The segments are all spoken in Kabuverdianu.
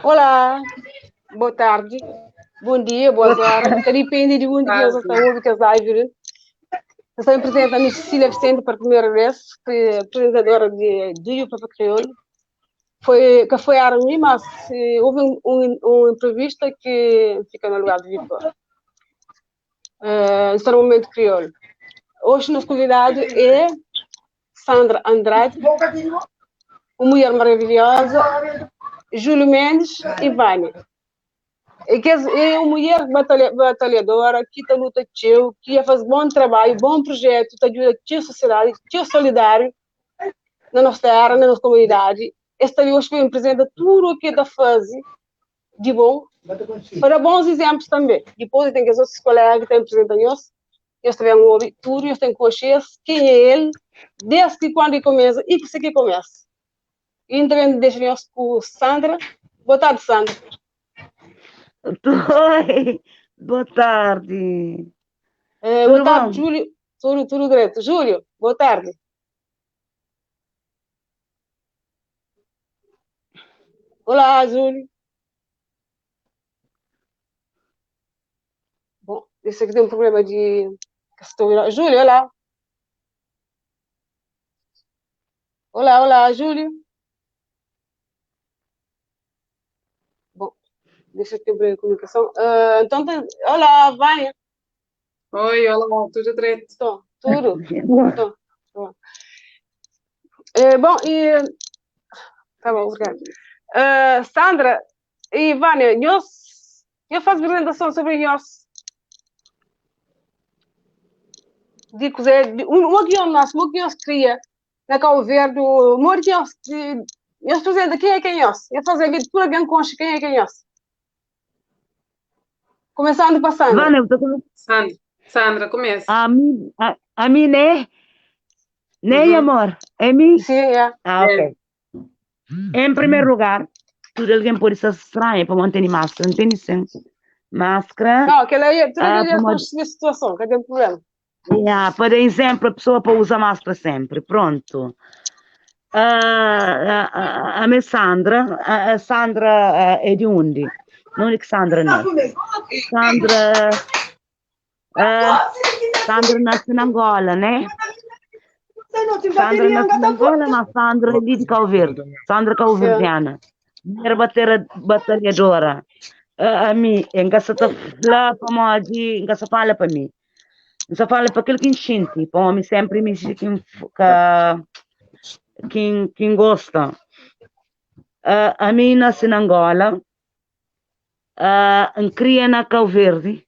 Olá, boa tarde, bom dia, boas horas. Ta depende de onde que você está ouvindo que as live. Né? Estou me apresentando a Cecília Vicente para a primeira vez, apresentadora de Duio Papa Crioulo. Foi, que foi a mim, mas houve um imprevisto que fica no lugar de Vitor. Está no momento crioulo. Hoje, nosso convidado é Sandra Andrade, uma mulher maravilhosa, Júlio Mendes e Vânia. E que é uma mulher batalhadora, que está luta teu, que faz bom trabalho, bom projeto, que ajuda a sociedade, que é solidário na nossa terra, na nossa comunidade. Esta hoje vem apresenta tudo o que está fazendo de bom, para bons exemplos também. Depois tem que os outros colegas que têm apresentado nós, eles também ouvem tudo, eles têm consciência quem é ele, desde que quando ele começa e que se que começa. E também deixa nós com Sandra. Boa tarde, Sandra. Oi, boa tarde. Boa tarde, Júlio. Tudo, tudo direito. Júlio, boa tarde. Olá, Júlio. Bom, esse aqui tem um problema de... Júlio, olá. Olá, olá, Júlio. Bom, deixa eu ter um problema de comunicação. Então, olá, Vânia. Oi, olá, tudo direito? Tô, tudo. Tô, tô. Bom, e... Tá bom, obrigada. Sandra e Vânia, eu faço apresentação sobre nós. De cozer, de, um, um que nós, um que nós cria na Cabo Verde, o que nós, de, eu estou dizendo quem é quem é. Eu faço a vida pura bem concha, quem é quem é. Começando para Sandra. Vânia, eu tô com... Sandra, Sandra, começa. A mim, a mim, né? Né, amor? É mim? Sim, é. Ah, ok. É. Em primeiro lugar, tudo alguém pode ser estranho para manter máscara, não tem sim. Máscara. Não, aquela aí, tudo alguém pode situação, cadê o problema? Yeah, para exemplo, a pessoa pode usar máscara sempre, pronto. A minha Sandra, a Sandra é de onde? Não é que Sandra não. Sandra, Sandra nasce na Angola, né? Sandra nasce na Angola, mas Sandra é de Cabo Verde. Sandra cabo-verdiana. Era batalhadora. A mim, em casa tá lá para mim, em casa fala para mim. Só fala para aquele que enchente, para o homem sempre me diz quem gosta. A mim nasce na Angola, cria na Cabo Verde,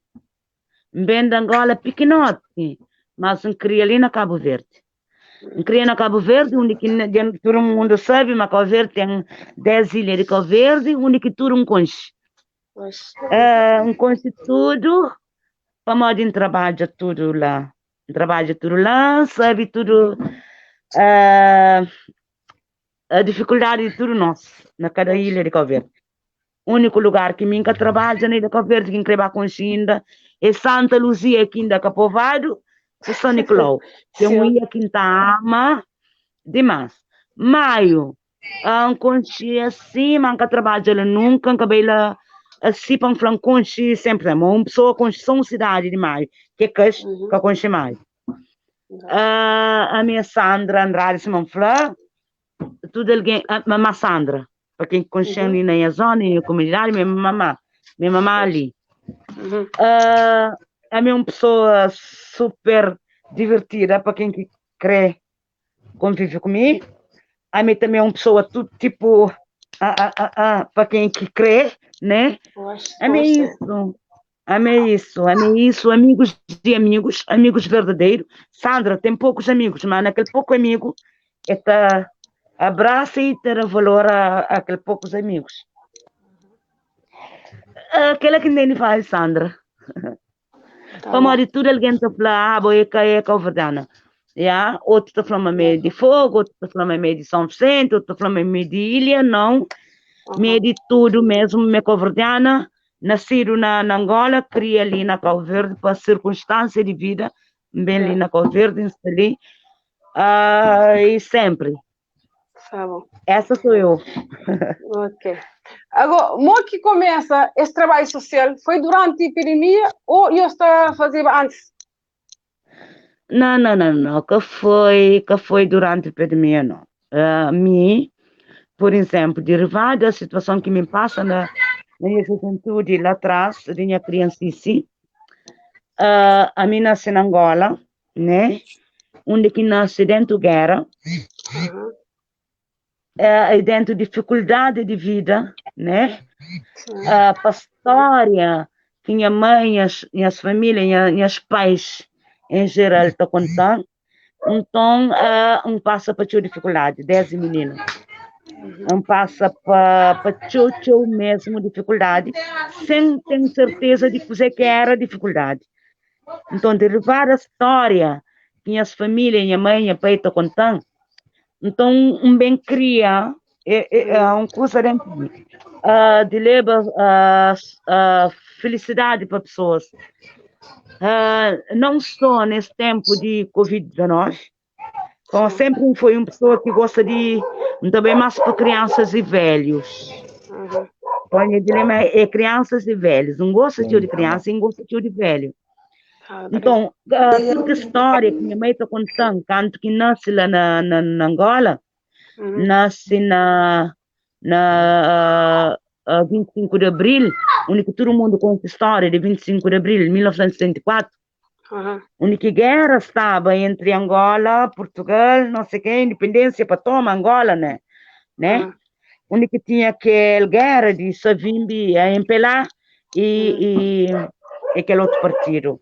bem da Angola pequenote, mas cria ali na Cabo Verde. Cria na Cabo Verde, onde que todo mundo sabe, mas Cabo Verde tem 10 ilhas de Cabo Verde, onde que tudo um conche. Um conche tudo, para modo de trabalho tudo lá. Trabalha tudo lá, sabe tudo, a dificuldade de tudo nós, na cada ilha de Cabo Verde. O único lugar que nunca trabalha na ilha de Cabo Verde, que increba com ainda, é Santa Luzia, aqui ainda Capovado, e São Nicolau. Tem uma ilha que tá ama demais. Maio, um conche assim, mas nunca trabalha lá nunca, nunca veio lá assim, para um flanco conche sempre, mas uma pessoa conche só uma cidade de Maio, que é que que conche Maio. A minha Sandra Andrade Simão Flá, tudo alguém, a mamã Sandra, para quem conhece ali na minha zona, na minha comunidade, minha mamã ali. A minha é uma pessoa super divertida, para quem que crê convive comigo. A mim também é uma pessoa tudo tipo, para quem que crê, né? A mim é isso. A mim é isso, a mim é isso, amigos de amigos, amigos verdadeiros. Sandra tem poucos amigos, mas naquele pouco amigo, esta abraça e terá valor a aqueles poucos amigos. Aquela que nem faz, Sandra. Tá Como bom. de tudo alguém te fala, ah, boa, é cabo-verdiana. Yeah? Outro te fala meio de fogo, outro te fala meio de São Vicente, outro te fala meio de ilha, não. Meio de tudo mesmo, meio cabo-verdiana. Nascido na Angola, cria ali na Cabo Verde, por circunstância de vida, bem ali na Cabo Verde, ali, e sempre. Tá bom. Essa sou eu. Ok. Agora, mo ki começa esse trabalho social? Foi durante a epidemia ou eu está fazendo antes? Não, não, não, não, que foi durante a epidemia, não. Mi, por exemplo, derivada da situação que me passa na minha juventude lá atrás, da minha criancice, a mim nasce na Angola, né? Onde que nasce dentro de guerra, e dentro de dificuldade de vida, né? A história que minha mãe, minhas famílias, minhas pais em geral estão contando, então um passa para teu dificuldade, 10 meninos. Um passa para teu mesmo dificuldade, sem ter certeza de que que era dificuldade. Então, derivar a história que minhas famílias, minha mãe, minha pai estão contando, então um bem cria é uma coisa dentro de mim, de leva felicidade para pessoas. Não só nesse tempo de Covid-19, então, sempre foi uma pessoa que gosta de também mais para crianças e velhos. Então, o dilema é crianças e velhos. Não gosta de criança e não gosta de velho. Então, toda a história que minha mãe está contando, tanto que nasce lá na Angola, nasce na 25 de abril, onde que todo mundo conta a história de 25 de abril de 1974, onde que guerra estava entre Angola, Portugal, não sei quem, independência para tomar Angola, né? Né? Onde que tinha aquela guerra de Savimbi a MPLA e aquele outro partido.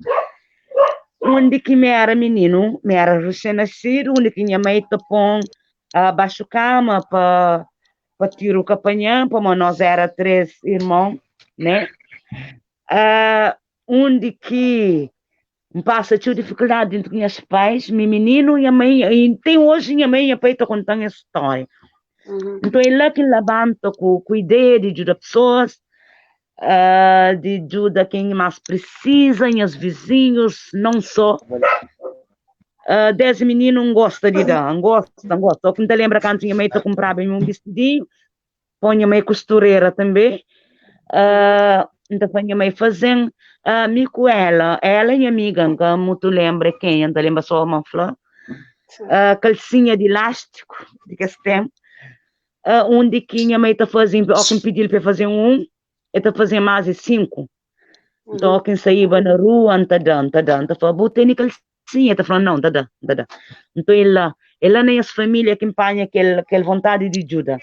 Onde que me era menino, me era recém-nascido, onde que minha mãe tapou abaixo cama para tiro o capanhão, como nós era 3 irmãos, né? Onde que passa tinha dificuldade entre meus pais, meu menino e a mãe, e tem hoje minha mãe e pai tá contando essa história. Então é lá que levanta com ideia de ajudar pessoas, de ajuda quem mais precisa, e os vizinhos, não só. 10 meninos não gosta de dar, não gosta, não gosta. Só que não te lembra quando minha mãe te comprava um vestidinho, põe a mãe costureira também. Então põe a mãe fazendo, me com ela, ela e amiga, que muito lembra quem, não lembra só uma flor. Calcinha de elástico, de que esse tempo. Onde que minha mãe tá fazendo, ou quem pediu para fazer um, eu tá fazendo mais de 5. Então, quem saía na rua, não tá dando, tá dando. Tá falando, botei na calcinha, tá falando, não, tá dando, tá dando. Então, ela nem as famílias que empanha aquela vontade de ajuda.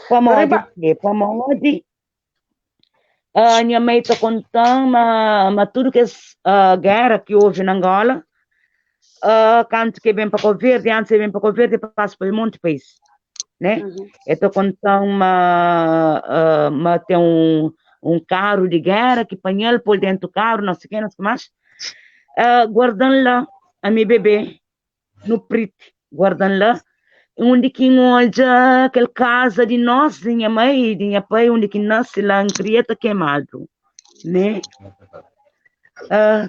Como onde, como onde, minha mãe tá contando, mas tudo que é guerra que houve na Angola, canto que vem para Cabo Verde, antes que vem para Cabo Verde, passa por um monte de país, né? Eu tô contando uma, tem um carro de guerra que panhel por dentro do carro, não sei o que, não sei o que mais. Guardando lá a minha bebê no preto, guardando lá, onde que olha aquela casa de nós, de minha mãe e de minha pai, onde que nasce lá em Cria, tá queimado, né?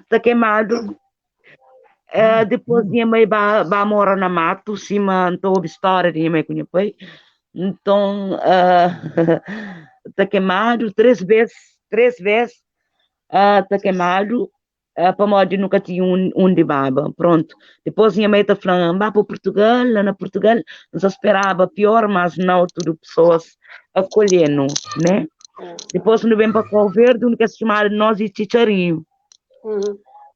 Tá queimado. Depois minha mãe vai morar na mato, cima, então ouve história de minha mãe com minha pai. Então, tá queimado 3 vezes, 3 vezes, tá queimado. Para modo nunca tinha um de baba, pronto. Depois minha mãe tá falando, vá para Portugal, lá na Portugal, não se esperava pior, mas não, tudo pessoas acolhendo, né? Depois quando vem para Cabo Verde, onde que se chamava nós e Chicharinho.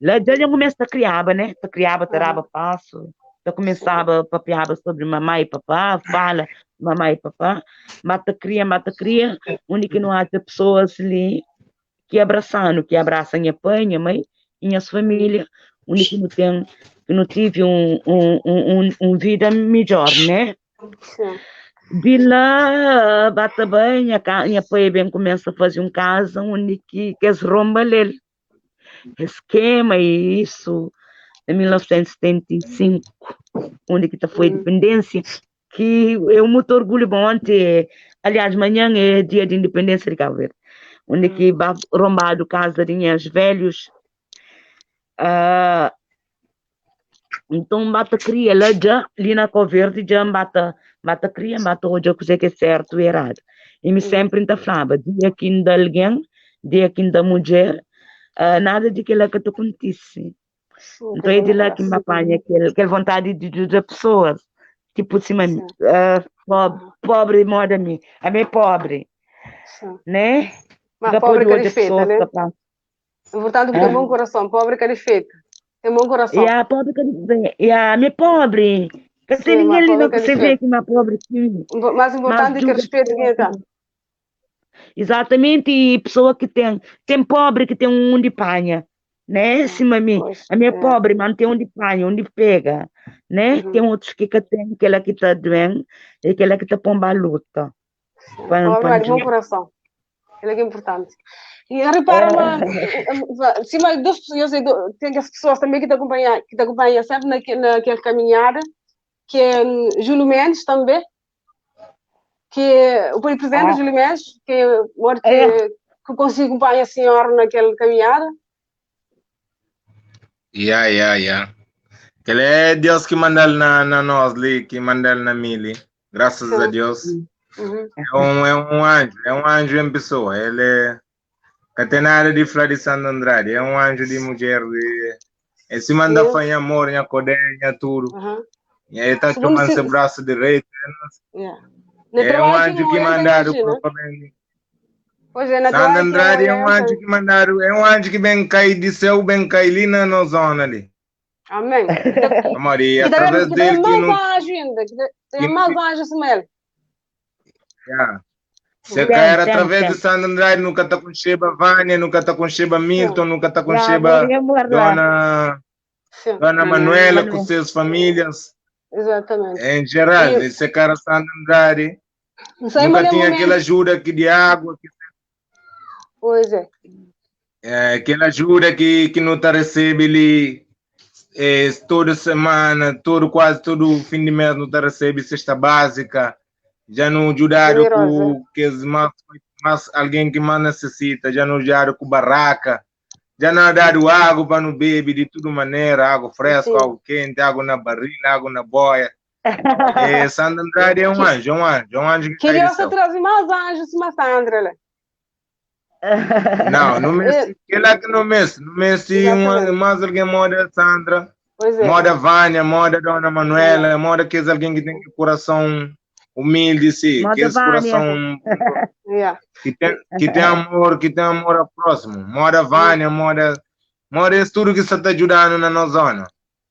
Lá já eu começo a criar, né? A criava, tarava passo. Eu começava a papear sobre mamãe e papá, fala mamãe e papá, mata cria, mata cria, onde que não há pessoas ali que abraçando, que abraçam minha pai, minha mãe, minha família, onde que não tem, que não tive um vida melhor, né? De lá, bate bem, minha pai bem começa a fazer um casa onde que as romba lele. Esquema e isso, em 1975, onde que tá foi a independência, que eu muito orgulho, bom, ontem, aliás, amanhã é dia de independência de Cabo Verde, onde que rombado casa de minhas velhos, então bata cria lá já, ali na Cabo Verde, já bata cria, bata hoje, o que é certo e errado. I mi sénpri N ta flaba, dia ki N da algen, dia ki N da mudjer, nada di kel-la ka ta kontise. Nton é di la ki N ba panha kel vontadi di djuda pesoas, tipu sima mi, pobri moda mi, ami é pobri, né? N Mas ka pobre pode ka odja difeita, pesoas né? ta pasa. Importante que tem bom coração, pobre ka difeita. Tem bom coração. Ya, pobre ka difeita. Ya, ami é pobre. Ka ten Sim, ninguém mas li pobre na ka ku se vê difeita. ki ma pobre ki mi. Mais Mas importante que djuda respeito quem tá. Exatamente, e pessoa que tem, tem pobre que tem um de panha, né? Sima mi, Pois, a mi é é. pobre, mas tem um de panha, um de pega, né? Uhum. Tem outros que ka tem, aquela que tá doente, e aquela que tá pomba a luta. Sim. Pa, Pobre pa mas de bom ajuda. coração. Ele é que é importante. E repara, uma, cima duas pessoas, eu sei, tem as pessoas também que te acompanham, que te acompanham sempre naquela caminhada, que é Júlio Mendes também, que é o presidente Júlio Mendes, que é o que, que consigo acompanhar a senhora naquela caminhada. Yeah, yeah, yeah. Que ele é Deus que manda ele na nós ali, que manda ele na mim ali. Graças a Deus. É um anjo, é um anjo em pessoa. Ele é. Que tem nada de falar de Santo Andrade, é um anjo de mulher. De... Esse manda fazer amor, minha codenha, tudo. E aí tá Segundo tomando se- seu braço direito. No É um trabalho anjo que que não mandaram entra, né? para Pois é, na Santo trabalho que Andrade é não um anjo entra. que mandaram, é um anjo que vem cair de céu, vem cair ali na zona ali. Amém. Amor, e Que também, através que também dele que mais não. anjo ainda, que tem mais anjo assim ele. Yeah. Se Tem, cair tem, através tem. de Santo Andrade, nunca tá com Sheba Vânia, nunca tá com Sheba Milton, nunca tá com Ya, Sheba amor, amor lá. Dona Manuela com Manuela. suas famílias, Exatamente. em geral, esse cara Santo Andrade, Não sei, nunca mas é tinha momento. aquela ajuda aqui de água, que, Pois é. aquela ajuda que não tá recebe ali toda semana, todo, quase todo fim de mês não tá recebe cesta básica, já não ajudaram Generosa. com que as mais, alguém que mais necessita, já não ajudaram com barraca, já não deram água para não beber de toda maneira, água fresca, água quente, água na barriga, água na boia. Santo Andrade é um anjo, é um anjo, é um anjo que Que cai do Deus céu. trazer mais anjos, mais Sandra. né? Não, não me que lá que não me, não me mais alguém moda Sandra, Pois é. moda Vânia, moda Dona Manuela, moda que é alguém que tem coração humilde, sim, Moda que esse Vânia. coração Yeah. que tem amor, que tem amor ao próximo. Moda Vânia, moda esse tudo que está te ajudando na nossa zona.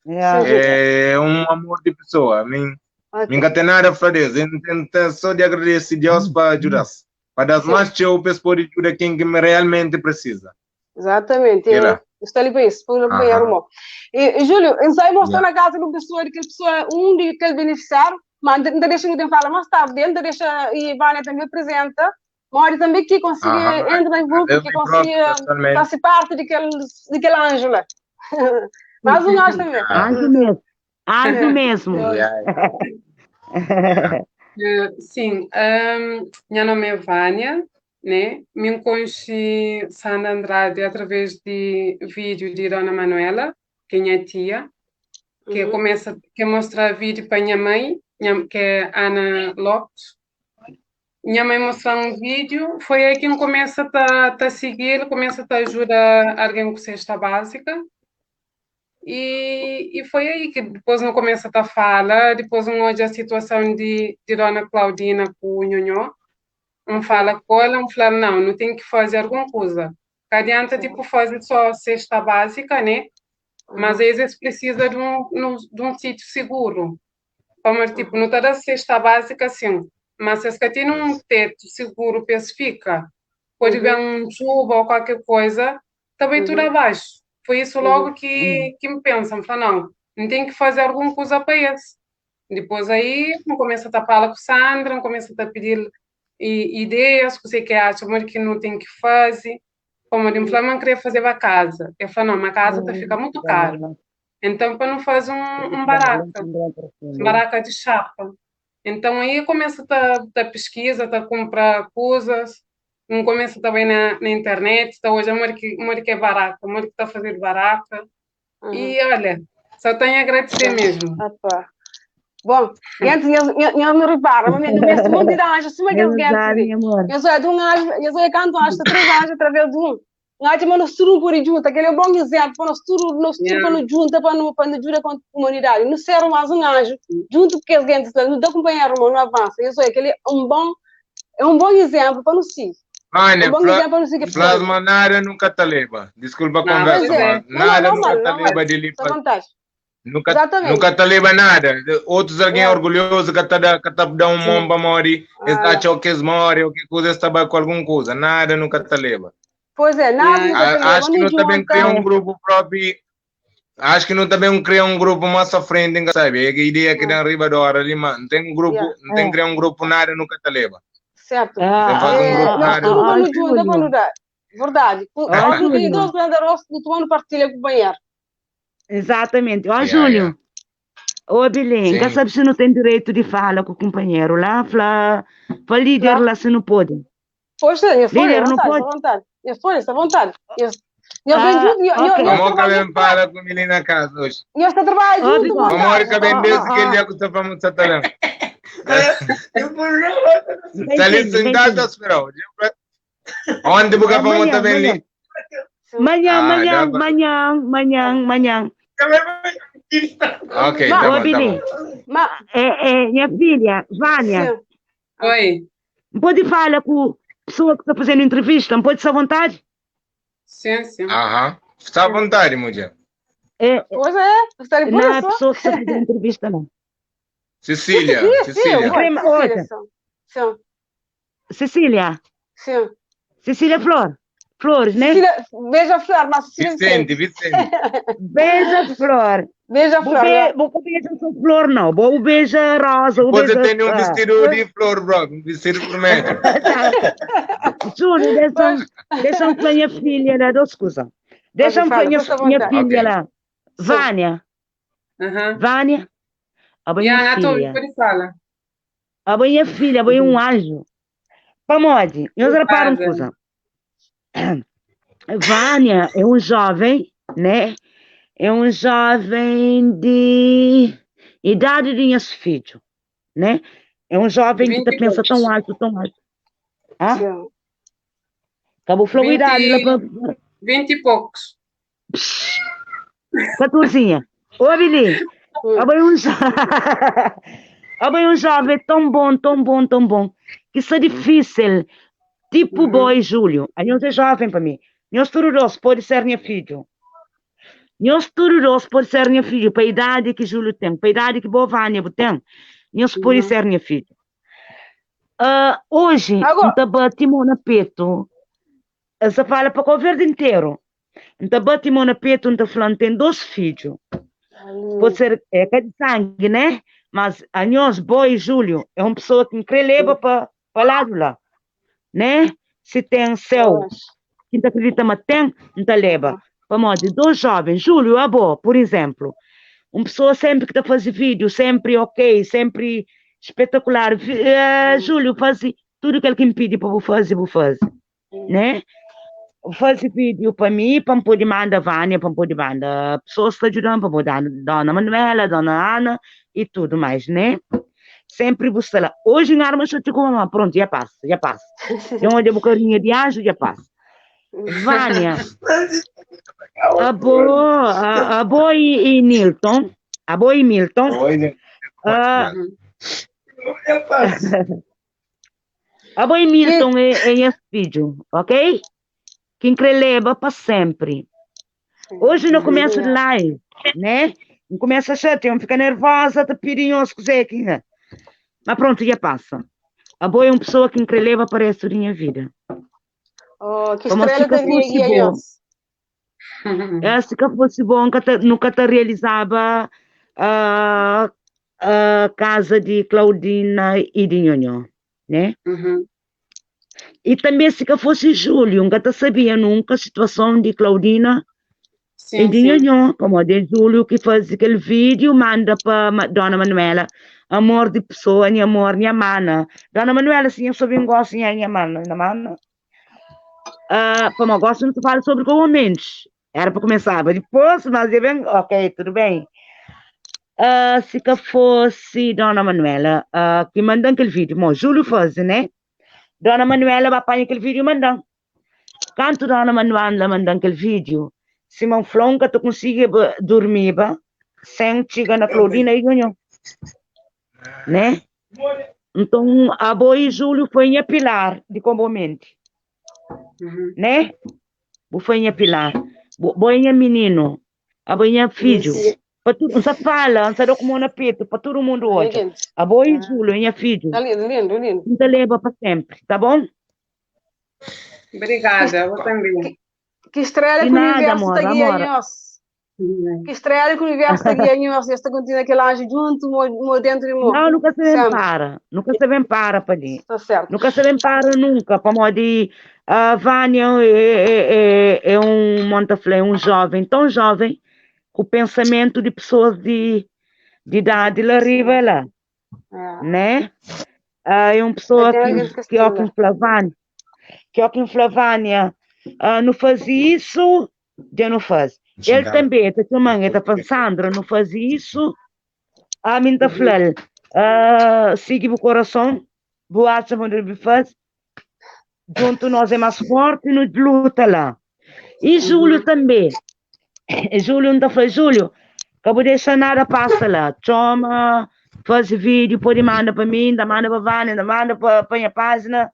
Yeah. É um amor de pessoa. Mim, nunca tem nada a fazer. Tenta só de agradecer a Deus para ajudar. Para dar mais tchau para poder ajudar quem que realmente precisa. Exatamente. Que lá. Estou ali para isso, para apoiar o mo. E, Júlio, ensaio mostrou na casa de uma pessoa, de que pessoa, um de que ele beneficiário, mas não deixa ninguém falar mais tarde, dentro deixa e Vânia também apresenta, Mori também que consegue, entra em grupo, Eu que me próprio, consegue pessoalmente. fazer parte daquele anjo lá. Mais um anjo também. Anjo mesmo. Anjo mesmo. Yeah. Sim, meu nome é Vânia, né? Me conheci Sandra Andrade através de vídeo de Dona Manuela, que é minha tia, que começa que mostra vídeo para minha mãe, que é Ana Lopes. Minha mãe mostrou um vídeo, foi aí que eu começa a te seguir, começa a te ajudar alguém com cesta básica. E foi aí que depois não começa a falar, depois um olha a situação de Dona Claudina com o Nhonhó, um fala com ela, um fala, não, não tem que fazer alguma coisa. Que adianta, tipo, fazer só cesta básica, né? Mas às vezes precisa de um sítio seguro. Como, tipo, não está da cesta básica assim, mas se você tem um teto seguro, para fica, pode ver um chuva ou qualquer coisa, também tudo abaixo. Foi isso logo que me pensam, fala, não, não tem que fazer alguma coisa para esse. Depois aí, não começa a falar com Sandra, não começa a pedir ideias, que você que acha, mas que não tem que fazer. Como eu falei, não queria fazer a casa. Eu falei, não, uma casa tá fica muito caro. Então, para não fazer um barraca, barraca de chapa. Então, aí começa a pesquisa, a comprar coisas, não começa também na internet, então hoje amor que é barraca, amor que está fazendo barraca. E olha, só tenho a agradecer mesmo. Ah, pá. Bom, antes nho não repara, mas no mesmo monte de anjos, acima aqueles Exato, antes. amor. Eu sou de um anjo, eu sou canto anjo, três anjos através de um. Um anjo, mas nós tudo por junto, aquele é um bom exemplo, para nós tudo para nos junta, para nos ajudar com a comunidade. Não ser mais um anjo, junto porque as gente não dá companheiro, irmão, não avança. Eu sou aquele é um bom exemplo para nos seguir. Olha, Um bom exemplo para nos seguir. Plasma nada nunca te leva. Desculpa a Não, conversa, pois é. mas Não, nada não, nunca não, te não, leva de Só limpa. vontade. Nunca, Exatamente. nunca te leva nada. Outros alguém É. orgulhoso que te dá, que te dá um mão para morrer, Ah. está que eles morrem, ou que coisa está com alguma coisa. Nada nunca te leva. Pois é, nada Yeah. nunca te leva, Acho que nem não também junta. cria um grupo próprio. Acho que não também cria um grupo mais à frente, nunca sabe? É que a ideia que dá riba da hora ali, mano. Não tem um grupo, Yeah. não tem É. criar um grupo nada nunca te leva. Certo. Ah, Tem fazer um É, grupo nós nada tudo nunca para ah, nos junta, para Júlio. nos dar. Verdade. Ah, Quando tem Júlio. dois grandes rostos, do tomando partilha com o companheiro. Exatamente. Ó, Yeah, Júlio. yeah. Ô, Belém, Sim. sabe se não tem direito de fala com o companheiro lá, fala, fala líder Claro. lá se não pode. Pois é, eu sou, Líder, à não vontade, pode. à vontade. Eu sou, à vontade. Eu Ah, venho junto, ok. eu Amor que trabalho, vem fala com ele na casa hoje. eu estou trabalho Ó, junto, Bigode. vontade. Amor que vem desde Ah, que ah, ele já custa para muito satalão. Vem Está ali sim, vem sentado sim. a esperar. Onde buka para Amanhã, montar bem amanhã. ali? Manhã, Ah, manhã, dá pra- manhã, manhã, manhã. Ok, Mas- tá Ô, bom, tá Billy, bom. Mas, é, minha filha, Vânia, sim. Oi. não pode falar com a pessoa que está fazendo entrevista, não pode ser à vontade? Sim, sim. Aham. Está à vontade, mulher. É, Pois é, gostaria por não é a isso. pessoa que está fazendo entrevista, não. Cecília, Sim, sim, Cecília. sim, Crema- Cecília, outra. sim. Sim, Cecília, sim. Cecília Flor, Flores, né? Cecília, beija a flor, mas Cecília Vicente, Vicente. Beija Flor. Beija a Vou flor, be, né? vou beijar só flor, não. Vou beijar rosa, vou Você beijar. tem um ah. vestido de flor, bro. Um vestido vermelho. Júlio, deixa, deixa falar minha filha lá, dou scusa. Deixa Pode falar falar, minha, fica à minha vontade. filha Ok. lá. Vânia, Aham. Vânia, a minha Yeah, tô filha. por fala. A minha filha, a minha um anjo. Pamode, eu reparo uma Obrigada. coisa. Vânia é um jovem, né? É um jovem de idade de minhas filhos, né? É um jovem que tá pensa 22. tão alto, tão alto. Ah? Sim. Acabou a idade lá pra 20 e poucos. 14. Ô, Billy, é um jo... é um jovem tão bom, tão bom, tão bom, que isso é difícil. Tipo boy Júlio. Aí não é jovem para mim. Meus tururos pode ser meu filho. Meus tururos pode ser meu filho, para a idade que Júlio tem, para a idade que boa Vânia tem. Meus pode ser meu filho. Ah, hoje, Agora- não bate mão na peito. Essa fala para o verde inteiro. Não bate mão na peito, não falando, tem dois filhos. Pode ser é, que é de sangue, né? Mas a nós, boy Júlio, é uma pessoa que me leva para lado lá, né? Se tem céu, quem te acredita, mas tem, não te leva. Vamos de dois jovens, Júlio, avó, por exemplo, uma pessoa sempre que está fazendo vídeo, sempre ok, sempre espetacular. Júlio, faz tudo aquilo que me pede para fazer, vou fazer, né? Faz vídeo para mim, para poder mandar Vânia, para poder mandar pessoas que ajudando, para poder Dona Manuela, Dona Ana e tudo mais, né? Sempre busca lá. Hoje em arma, eu te como, pronto, já passa, já passa. Eu olho a bocarinha de anjo, já passa. Vânia, a boa, a boa e Nilton, a boa e Milton, Oi, ah, a boa e Milton é esse vídeo, ok? Quem leva para sempre. Hoje no começo de live, né? Não começa a chatear, fica nervosa, te pedindo as coisas aqui, né? Mas pronto, já passa. A boa é uma pessoa que me leva para essa minha vida. Oh, que Como estrela fica da minha fosse guia, bom. É, se que fosse bom, nunca te realizava a, a casa de Claudina e de Nhonhó, né? Uhum. E também se que fosse Júlio, nunca te sabia nunca a situação de Claudina Sim, e de sim. Nhonhó, como de Júlio que faz aquele vídeo, manda para Dona Manuela, amor de pessoa, minha amor, minha mana. Dona Manuela, sim, eu sou bem gosto, minha mana, minha mana. Ah, como eu gosto, não se fala sobre homens. Era para começar, mas depois, mas é bem, ok, tudo bem. Si ka fosi Dona Manuela ki manda-m kel vídiu, mo Júliu faze, né? Dona Manuela ba panha kel vídiu i manda-m. Kantu Dona Manuela manda-m kel vídiu, sima N fla-u, N ka ta konsigi durmiba sen txiga na Claudina i Nhonhô, né? Nton, abo i Júliu foi nha pilar di konbomenti, né? Bu foi nha pilar. Bo é nha mininu, abo é nha fidju. Pa tudu, N sa fala, N sa da ku mon na petu pa tudu mundu odja. Abo i Júliu é nha fidju. Tá lindo, lindo, lindo. N ta leba pa senpri, tá bon? Obrigada, bo tanbê. Ki estrela Di ki nada, universu amor, ta gia amor. nhos. Ki estrela ki universu ta gia nhos. Nhos ta kontinua kel anju djuntu, mo, mo dentu di mo. Não, nu ka sa ben Sempre. para. Nu ka sa ben para pa li. Tá certo. Nu ka sa ben para nunka, pamodi a Vânia é, é, é, é un, mon ta fla, é un jóven, tão jóven, ku pensamentu di pesoas di, di idadi la riba la, É. né? Ah, é un pesoa Até ki, alguém fica ki ó ki assim, N fla Vânia, ki ó ki N fla Vânia, ah, nu faze isu, dja nu faze. El tanbê, el ta txoma-m, el ta fla-m, Sandra, nu faze isu, ami N ta fla-l, ah, sigi bu korason, bu atxa ma nu debe faze, djuntu nos é más fórti, nu luta la. I Júliu tanbê, Júliu, N ta fla, Júliu, ka bu dexa nada pasa la, txoma, faze vídiu, pode manda pa mi, N ta manda pa Vânia, N ta manda pa nha pájina,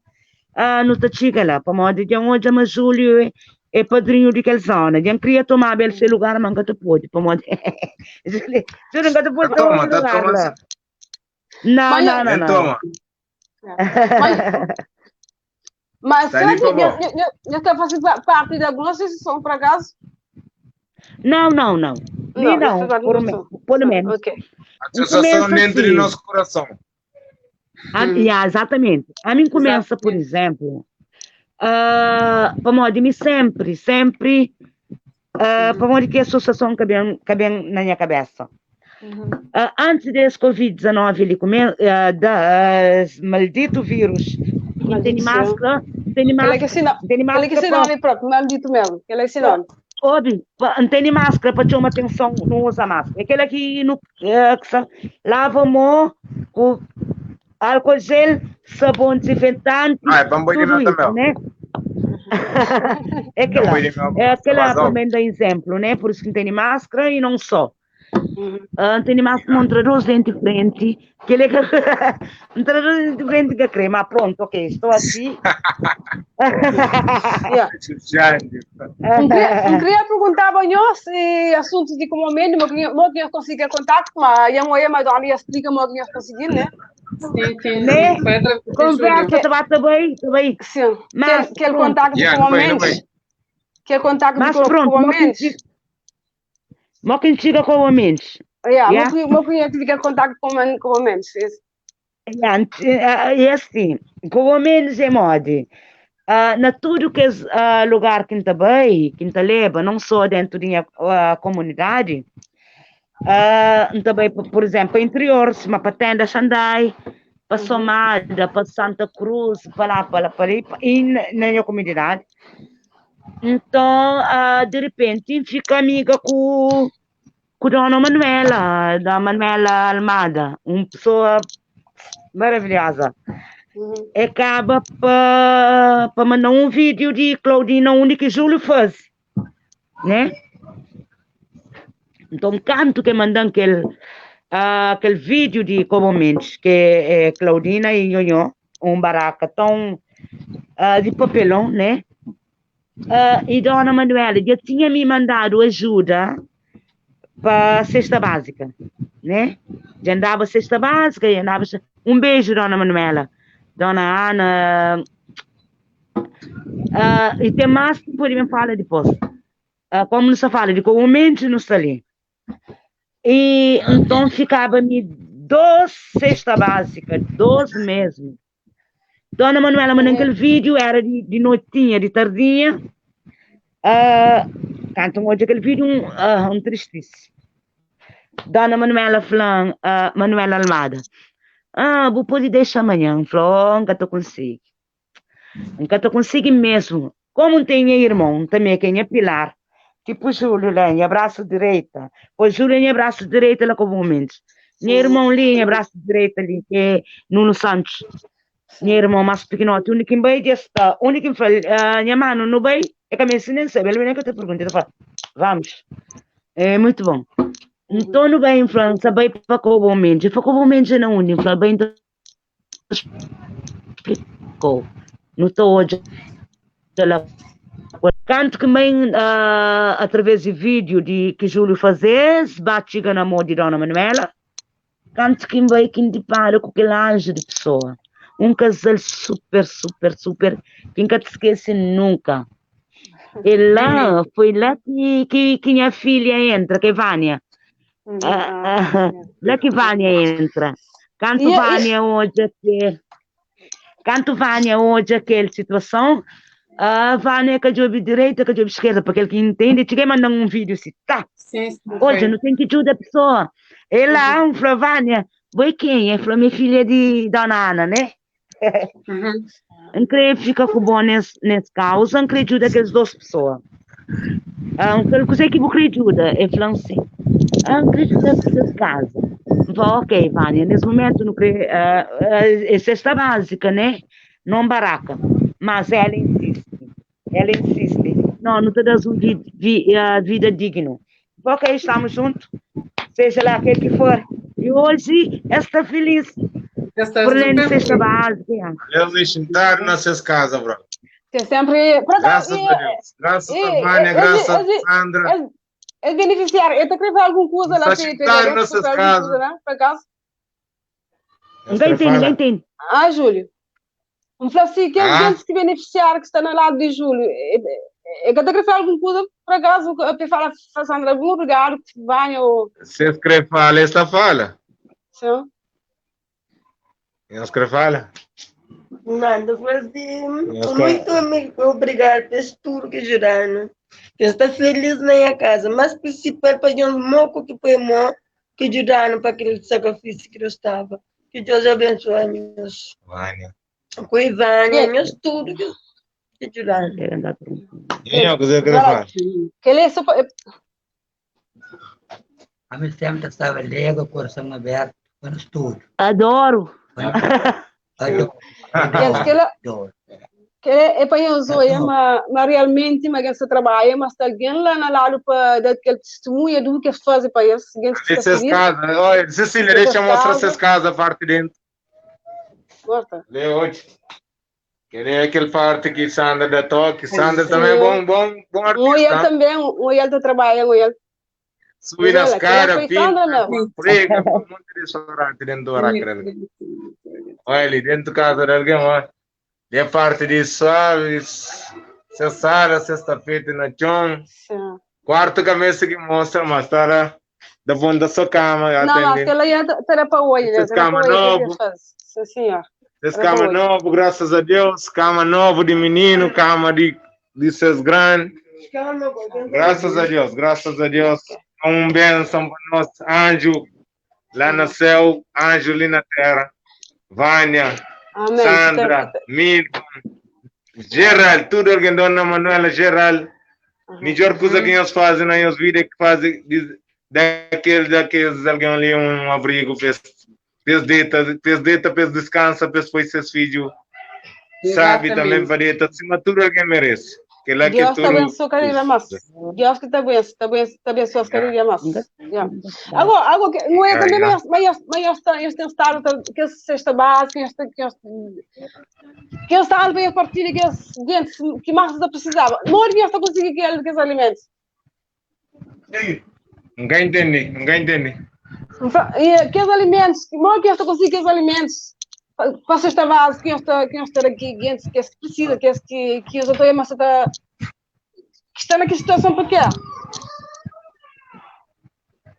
ah, nu ta txiga la, pamodi dja N odja ma Júliu é padrinhu di kel zona, dja N kria tomaba el se lugar, ma N ka ta pode, pamodi Júliu, N ka ta pode Ta toma toma, se ta lugar toma la. sim. Não, Mas não, não, Nem não. toma. Mas, mas Tá será ali que pra bom. eu está fazendo parte de alguma associação, por acaso? Não, não, não. Nem Não, não, isso por, não. pelo menos. Ok. Associação Começa dentro de assim. nosso coração. Yeah, exatamente. A mim começa, por exemplo, pamodi mi sempre, sempre, pamodi ki associação ka ben, ka ben na nha cabeça. Antes desse Covid-19 li come, da, esse maldito vírus, não tem Maldito máscara, não tem Ele é máscara, que esse nome, não tem ele é que máscara esse pa nome próprio, maldito mesmo. Ele é esse nome. Obi, não tem máscara para chamar atenção, não usa máscara. Aquele aqui no, que sa, lava a mão com álcool gel, sabão desinfetante, Ah, é bambu de tudo mel isso, também. né? É aquela, Bambu de mel, é aquela vazão. também dá exemplo, né? Por isso que não tem máscara e não só. Não tem máscara, não traduz dente de frente, que ele é que não traduz dente de frente que a crema. Ah, pronto, ok, estou aqui. Yeah. Gente. Não queria perguntar para nós se assuntos de como mesmo, mas que nós conseguimos contato, mas a mulher mais dona explica como que nós conseguimos, né? Sim, sim, Né? sim. Foi através de Conversa, Júlio. tá, tá bem, tá bem. Sim. Mas, Que aquele pronto. contato Yeah, com não foi, não Mendes. foi. Que contato Mas com pronto, o mas quem Mendes. chega, mas quem chega com o Mendes. Yeah, Yeah. meu cliente fica contato com o Mendes. Yeah, e assim, com o Mendes é mode. Na tudo que é lugar que tá bem, que tá leva, não só dentro da minha comunidade, também, por exemplo, interior, se para Tenda Xandai, para Somada, para Santa Cruz, para lá, para lá, para ali, e na minha comunidade. Então, de repente, fica amiga com Dona Manuela, da Manuela Almada, uma pessoa maravilhosa. Acaba pa mandar um vídeo de Claudina, onde que Júlio faz, né? Então, canto que mandam aquele vídeo de como Mendes, que é Claudina e Nhonhô, um barraca tão de papelão, né? E Dona Manuela já tinha me mandado ajuda para a cesta básica, né? Já andava cesta básica, já andava... Um beijo, Dona Manuela. Dona Ana. E tem mais que pode me falar depois. Como não se fala, de como mente não está ali. E então ficava-me 2 cesta básica, 2 mesmo. Dona Manuela mandou aquele vídeo, era de noitinha, de tardinha. Canto um hoje aquele vídeo, um tristice. Dona Manuela falando, Manuela Almada. Ah, vou poder deixar amanhã. Falou, oh, nunca tô consigo. Nunca tô consigo mesmo. Como tem irmão, também quem é Pilar. Tipo Júlio lá, nha braço direita. Pô, Júlio é nha braço direita lá com o Mendes. Nha irmão ali, nha braço direita ali, que é Nuno Santos. Nha irmão mais pequenote, onde quem vai está, onde quem fala, ah, nha mano, não vai, é que a minha nem sabe, ele nem que eu te pergunto, ele fala, vamos. É muito bom. Então, não vai em França, vai para Cobom Mendes. Para Cobom Mendes é na onde? Fala, bem, então, explicou. Não estou hoje lá. Canto que mãe, através de vídeo de que Júlio fazes, bate na mão de Dona Manuela. Canto que vai que para com aquele anjo de pessoa. Um casal super, super, super, que nunca te esquece nunca. E lá, foi lá que minha filha entra, que é Vânia. Lá que Vânia entra. Canto Vânia hoje aqui. Canto Vânia hoje aquela situação. A Vânia que joga direita, que joga esquerda, porque ele que entende, te manda um vídeo assim, tá? Sim, Hoje não tem que ajudar a pessoa. E lá, um falou, Vânia, foi quem? Ele falou, minha filha de Dona Ana, né? Não creio que fica com bom nesse causa, não creio ajuda aquelas duas pessoas. Ah, não sei que vou querer ajuda. Ele falou assim, ah, não creio ajuda de casa. Falei, ok, Vânia, nesse momento não creio, cesta básica, né? Não barraca. Mas ela insiste, ela insiste. Não, não te das um vida digno. Ok, estamos juntos, seja lá aquele que for. E hoje está feliz. Está Por além de super cesta feliz. básica. Deus estar nessas casas, bro. Que sempre. Graças a Deus. Graças a Vânia, graças a Sandra. É beneficiário. Eu te queria falar alguma coisa lá. Está estar nessas casas. Né? Por acaso? Ninguém tem, ninguém tem. Ah, Júlio. Um falou assim, que é gente que beneficiário que está no lado de Júlio. Eu te queria falar alguma coisa, por acaso, eu te falo, Sandra, muito obrigado, Vânia. Se escreve fala, esta fala. Sim. Não escreve fala. Nada, assim, muito obrigado por tudo que ajudaram. Que está feliz na minha casa, mas principal para um moco que foi mó que ajudaram para aquele sacrifício que eu estava. Que Deus abençoe nos. Vânia. Com Ivânia, nós tudo que ajudaram. Eu, que você quer falar? Que ele é super... A mim sempre estava alegre, coração aberto, para nós tudo. Adoro. Adoro. Adoro. Que é para eu zoia, mas realmente, mas quem se trabalha, mas alguém lá na lado para dar aquele testemunho do que faz para eles. Essas casas, olha, Cecília, deixa eu mostrar essas casas, a parte dentro. Corta. Lê hoje. Querer aquele parte que Sandra da toque, Sandra também é bom, bom, bom artista. O Iel também, o Iel trabalha, o Iel. Subir nas caras, pinta, prega, um monte de restaurante dentro do Aracre. Olha ali, dentro de casa de alguém, olha. E a parte de suave, sexta, sexta-feira na chão. Quarto cabeça que mostra, mas tá lá, da bunda da sua cama. Não, mas ela ia ter para hoje, né? Cama novo. Sim, senhor. Esse cama novo, graças a Deus, cama novo de menino, cama de seus grandes. Graças a Deus, graças a Deus. Um bênção para nós, anjo lá no céu, anjo ali na terra. Vânia, Amém. Sandra, Milton, Gerald, tudo alguém, Dona Manuela, Gerald. Melhor coisa que eles fazem na minha vida é que fazem daqueles alguém ali um abrigo, fez deita, fez descansa, fez foi seus filhos, sabe também para deita, acima tudo alguém merece. Que lá Deus que te abençoe cada dia mais. Deus que te abençoe, te abençoe cada dia mais. Agora, não é também, mas eu tenho estado, que cesta básica, que estava bem a partir que gente que mais precisava. Não havia só conseguir aqueles alimentos. Ninguém entende, ninguém entende. E aqueles alimentos, não que eu conseguir aqueles alimentos. Com a cesta básica, que eu estou aqui, gente que precisa, que eu estou mas está que está naquela situação porque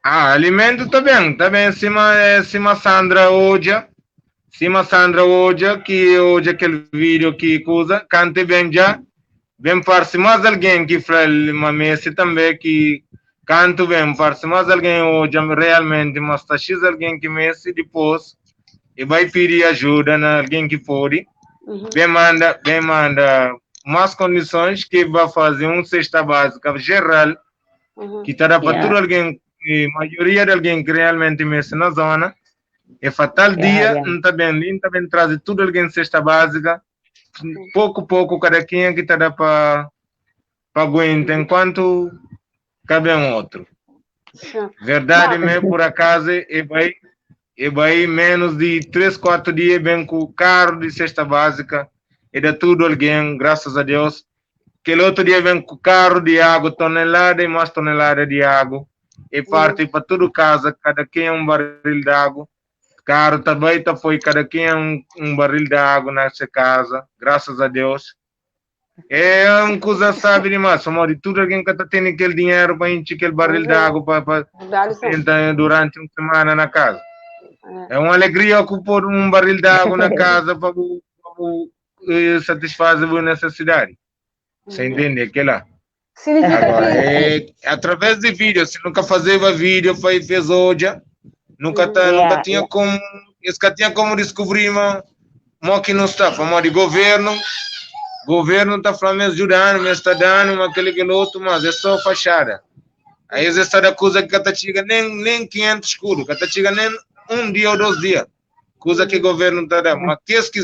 Ah, alimento também, também cima Sandra hoje, cima Sandra hoje, que hoje aquele vídeo que coisa, cante bem já, bem parece mais alguém que fala uma mesa também que canto bem, parece mais alguém hoje realmente, mas está x alguém que mexe depois e vai pedir ajuda na alguém que pode, bem manda mais condições que vai fazer um cesta básica geral Ki ta da pa tudu algen, e maioria di algen ki realmenti meste na zona. E fa tal dia, N ta ben li, N ta ben traze tudu algen sesta bázika, poku poku kada kenha ki ta da pa pa aguenta enkuantu ka ben otru. Verdadi me, pur akazu e bai, e bai menus di 3, 4 dia e ben ku karu di sesta bázika, e da tudu algen, grasas a Deus. Kel otu dia ben ku karu di agu, tonelada i mas tonelada di agu, e parti pa tudu kaza, kada kenha un baril di agu. Karu ta bai ta poi kada kenha un baril di agu na se kaza, grasas a Deus. É un kuza sabi dimas, pamodi tudu algen ka ta tene kel dinheru pa intxi kel baril di agu pa tenta duranti un semana na kaza. É un alegria ku pôdu un baril di agu na kaza pa bu, pa bu eh, satisfaze bu nesesidadi. Você entende? É kela. Significa Agora, que é através de vídeo, se nunca fazia vídeo, foi fez hoje, nunca tá, nunca tinha como, eles nunca tinha como descobrir, mas mo que não está, famo de governo, governo tá falando, me ajudando, me está dando, mas aquele aquele outro, mas é só fachada. Aí eles está da coisa que tá chega nem 500 escudo, que tá chega nem um dia ou 2 dias. Coisa que governo tá dando, mas que que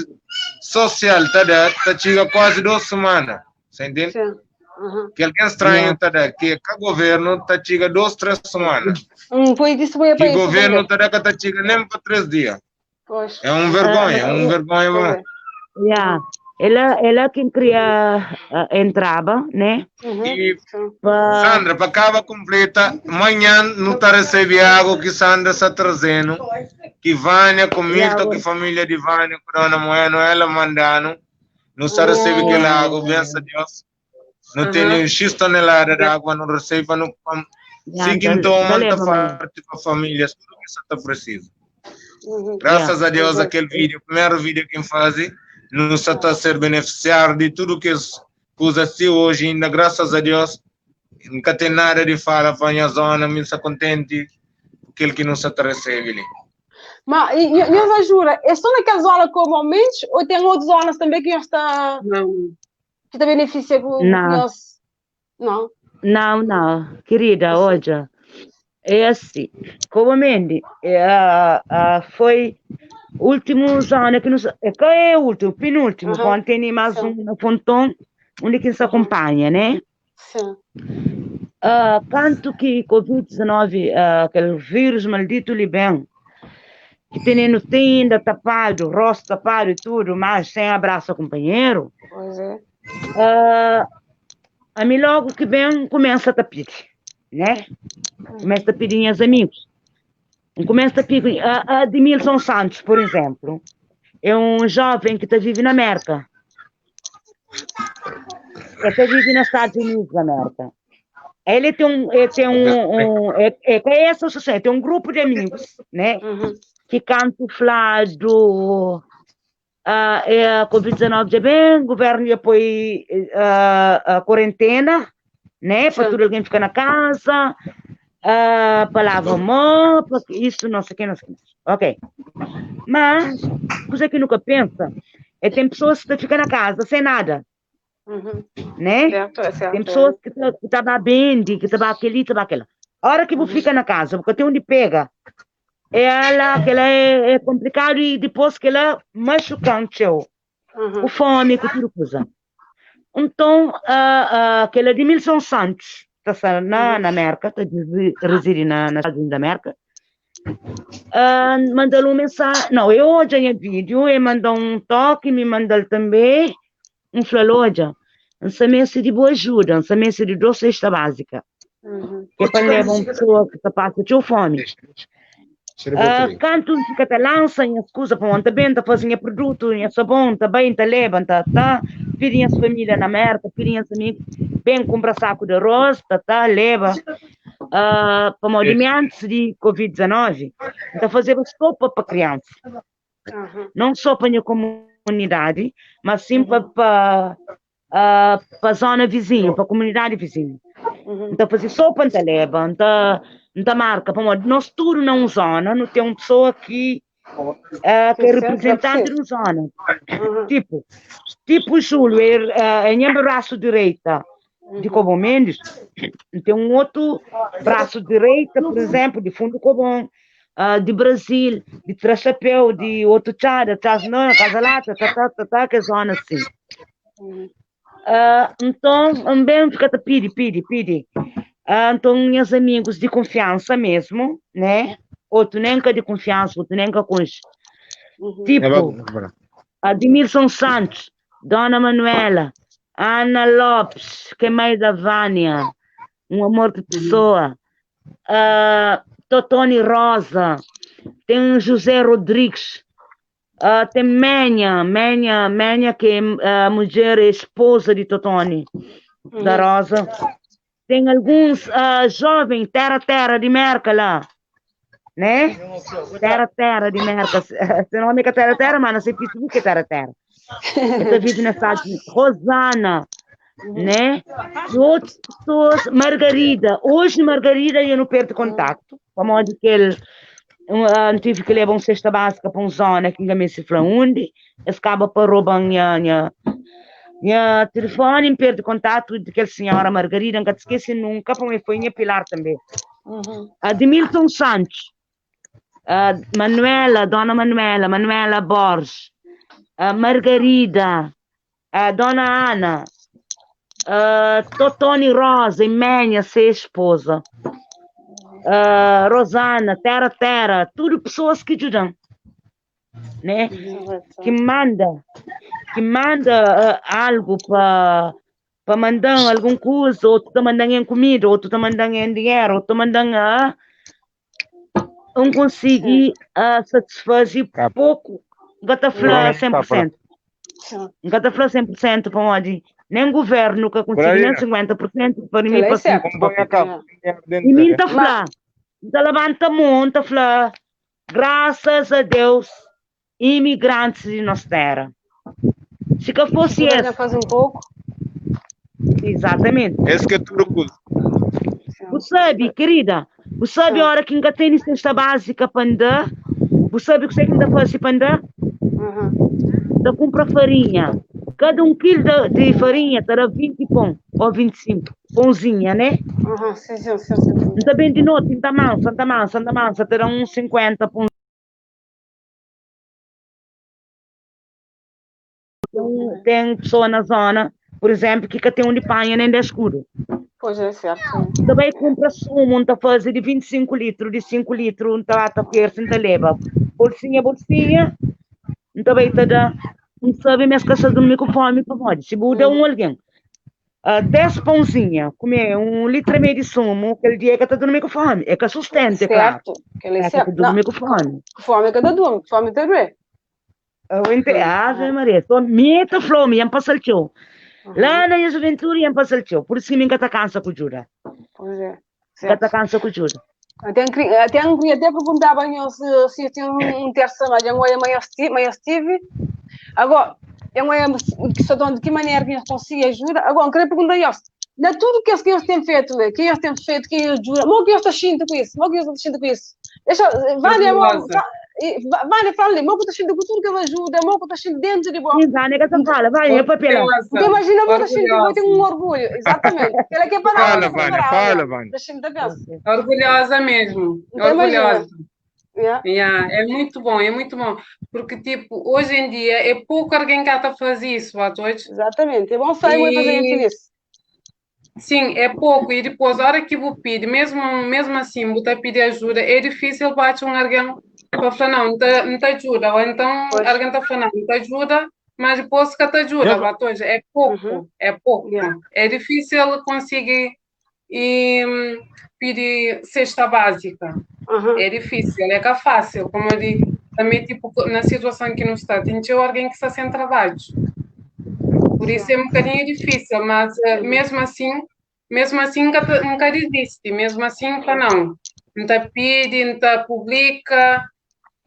social tá dando, tá chega quase 2 semanas, você entende? Sim. Que alguém estranho tá dando, que o governo tá chega 2, 3 semanas. Foi isso, foi Que para isso governo também. tá dando, que tá chega nem para 3 dias. Pois. É um vergonha, é um vergonha, Pois bom. é. Yeah. Ela quem queria, entrava, né? E Pa Sandra, pa acaba completa, amanhã não tá recebe água que Sandra está trazendo, que Vânia com Milton, que família de Vânia, com Dona Moeno, ela mandando, não está recebe aquela água, benção a Deus. Não tem nem X tonelada de água, não recebe, não, pam, sim, que então, Tá manda leva, mãe. parte pra família, tudo que está preciso. Graças a Deus, aquele vídeo, o primeiro vídeo que faz, não está a ser beneficiário de tudo que usa se hoje ainda, graças a Deus, nunca tem nada de fala para a minha zona, me está contente, aquele que não está a receber ali. Mas, e nos ajuda, é só naquela zona como aumentos ou tem outras zonas também que está, Não. que te beneficia com Não. nós? Não. Não, não, querida, olha, é assim, como Mendy, foi último zona que nos, é que é o último, penúltimo, quando tem mais um no pontão, onde que se acompanha, né? Tanto que Covid-19, aquele vírus maldito ali bem, que tem no tenda tapado, rosto tapado e tudo, mas sem abraço ao companheiro. Pois é. A mim logo que vem, começa a pedir, né? Começa a pedir aos amigos. Começa a pedir, a Edmilson Santos, por exemplo, é um jovem que tá vive na América. Ele tá vive nos Estados Unidos da América. Ele tem um, ele tem um, um, é, é, é essa associação, tem um grupo de amigos, né? Que canta o flado, é a Covid-19 já bem, o governo já põe, a quarentena, né? Para tudo alguém ficar na casa, palavra mó, pra isso, não sei o que, não sei o que. Ok. Mas, coisa que nunca pensa, é tem pessoas que ficam na casa sem nada. Né? Certo, é certo, Tem pessoas é. que tá, que tá bem, que tá aquele, tá aquela. A hora que você fica na casa, porque tem onde pega, ela, que ela é complicado e depois que ela machucante, eu. O fome, que tudo coisa. Então, aquela de Milson Santos, tá sendo na América, tá reside na Estados Unidos da América, mandou uma mensagem, não, eu hoje em vídeo, ele mandou um toque, me mandou também um flaloja, um semente de boa ajuda, um semente de doce cesta básica. Que é para levar uma pessoa que tá passa de fome. Canto fica te lança, e escusa para ontem bem, tá fazendo produto, e sabão, tá bem, tá leva, tá, tá, pedem as família na América, pedem as amigos, bem compra saco de arroz, tá, tá, leva. Para morrer antes de Covid-19, então fazer sopa para criança. Não só para a comunidade, mas sim para a zona vizinha, para a comunidade vizinha. Então fazer sopa então leva, então, então marca, para morrer. Nós tudo na zona, não tem uma pessoa que é representante de uma zona. Tipo Júlio, é minha braço direita. di Kobon Mendes, N ten un otu brasu direita, pur izénplu, di Fundu Kobon, di Brazil, di Tra Xapéu, di otu txada, Txas Nona, Kaza Lata, ta ta ta ta, kes zóna si. Nton, N ben fika ta pidi, pidi, pidi. Nton, nhas amigus di kunfiansa mésmu, né? Otu nen ka di kunfiansa, otu nen ka konxe. Tipu, Admilson Santos, Dona Manuela, Ana Lopes, que é mãe da Vânia, um amor de pessoa, Totoni Rosa, tem José Rodrigues, tem Menha, Menha, Menha que é a mulher, é esposa de Totoni da Rosa. Tem alguns jovens terra terra de Merca lá, né? Terra terra de Merca. Se nome é terra terra, mas não sei Facebook é terra terra. Eu vive na cidade de Rosana, né? E outras pessoas, Margarida. Hoje Margarida eu não perdo contato, como de que ele tive que levar um cesta básica para uma zona que ainda se fala onde, eles acabam para roubar minha Nha telefone, N perde kontatu di kel senhora Margarida, N ka ta skese nunka, pamodi foi nha pilar tanbe. Admilton Santos, Manuela, dona Manuela, Manuela Borges, Margarida, dona Ana, Totoni Rosa, Iménia, se esposa, Rosana, Tera Tera, tudu pesoas ki djuda-m. né? Que manda, que manda algo pa pa mandan algum coisa, ou tu tá mandando em comida, ou tu tá mandando em dinheiro, ou tu tá mandando a não consegui satisfazer pouco, nunca tá falar 100%. Nunca tá falar 100% para onde nem governo nunca consegui nem 50% para mim para E mim tá falar, tá levanta a mão, tá falar Graças a Deus, imigrantes di nos terra. Si ka fosse Tudo es. já faz um pouco. Exatamente. Es ke tudu kuza. Bu sabe, querida, bu sabe ora ki N ka tene cesta básica pa N da, bu sabe kuse ki N ta fase pa N da? N ta kunpra farinha. Kada un kilu di farinha ta da 20 pon ou 25. Pãozinha, né? Uhum, sim, sim, sim, sim. N ta ben di noti, N ta mansa, N ta mansa, N ta mansa, ta da uns 50 pãozinha. Ten pessoa na zona, por exemplo, ki ka ten undi panha nen 10 kudu. Pois é, certo. N ta bai kunpra sumu, N ta faze di 25 litru, di 5 litru, N ta ba ta tersa, N ta leba bolsinha, bolsinha, N ta bai ta da. N sabe ma es ka sta durmi ku fomi pamodi si bu da un algen 10 pãozinha, kume un litru e meiu di sumu, kel dia e ka ta durmi ku fomi. E ka sustenta, é klaru. Certo, kel é E ka ta certo. durmi Não, ku fomi. fomi ka ta durmi, fomi ta duê. Eu ente, Ave Maria, so mi ta fla, mi N pasa-l txeu. Lá na nha juventude N pasa-l txeu, pur isu ki mi N ka ta kansa ku djuda. Pois é, N ka ta certo. kansa ku djuda. Até N kria, até N kria até perguntaba nhos si nhos tinha un tersa ma dja N oia ma nhos ti, ma nhos tive. Agora, dja N oia ki sta di ki manera ki nhos konsigi ajuda. Agora, N kria pergunta nhos, na tudu kes ki nhos ten fetu li, ki nhos ten fetu, ki nhos djuda, mo ki nhos ta xinti ku isu? Mo ki nhos ta xinti ku isu? Dexa, Vânia, mo, Orgulhosa. Vânia, fala li, mo ku ta xinti ku tudu kes ajuda, mo ku ta xinti dentu di bo? Sim, Vânia ka ta fala, Vânia, é papel lá. Orgulhosa. Nta imajina bo ta xinti, bo ten un Orgulhosa. orgulhu, exatamente. Kel-la ki é palavra Fala, ki ta Vânia, preparaba, fala, ya. Vânia. Ta xinti, ta pensa. Orgulhosa mesmo. Nta imajina. Orgulhosa. Ya. Yeah, é muito bom, é muito bom. Porque, tipo, hoje em dia é pouco alguém que está a fazer isso, hoje. Exatamente. É bom sair e fazer E feliz. Sim, é pouco. E depois, a hora que vou pedir, mesmo, mesmo assim, vou te pedir ajuda, é difícil bater um alguém para falar, não, não te, não te ajuda. Ou então, Pois. alguém está falando, não te ajuda, mas depois que te ajuda, Eu- hoje é pouco, é pouco. Yeah. É difícil conseguir e, pedir cesta básica. É difícil, é que é fácil. Como eu digo, também, tipo, na situação que não está, tem que ter alguém que está sem trabalho. Por isso é um bocadinho difícil, mas mesmo assim nunca, nunca desiste, mesmo assim, para não. Não te pede, não te publica,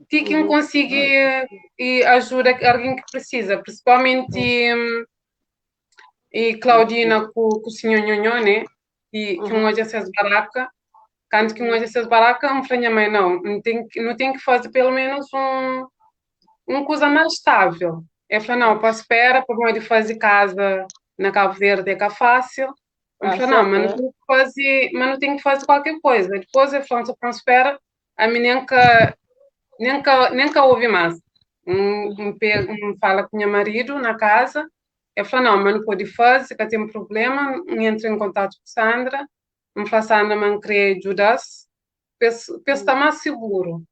tem que conseguir e ajuda alguém que precisa, principalmente e Claudina com o senhor Nhonhô, né? E que um hoje essas barraca, canto que um hoje essas barraca, um falei, minha mãe, não, não tem que, não tem que fazer pelo menos um coisa mais estável. Eu falei, não, para espera, por meio de fazer casa na Cabo Verde é que é fácil. N fla, não, mas não tem que fazer, mas não tem que fazer qualquer coisa. Depois eu falo, só espera, a mim nem que, nem que, nem que ouve mais. Um fala com meu marido na casa, eu falo, não, mas não pode fazer, que tem problema, um entra em contato com Sandra, um fala, Sandra, mas não queria ajudar, para estar mais seguro.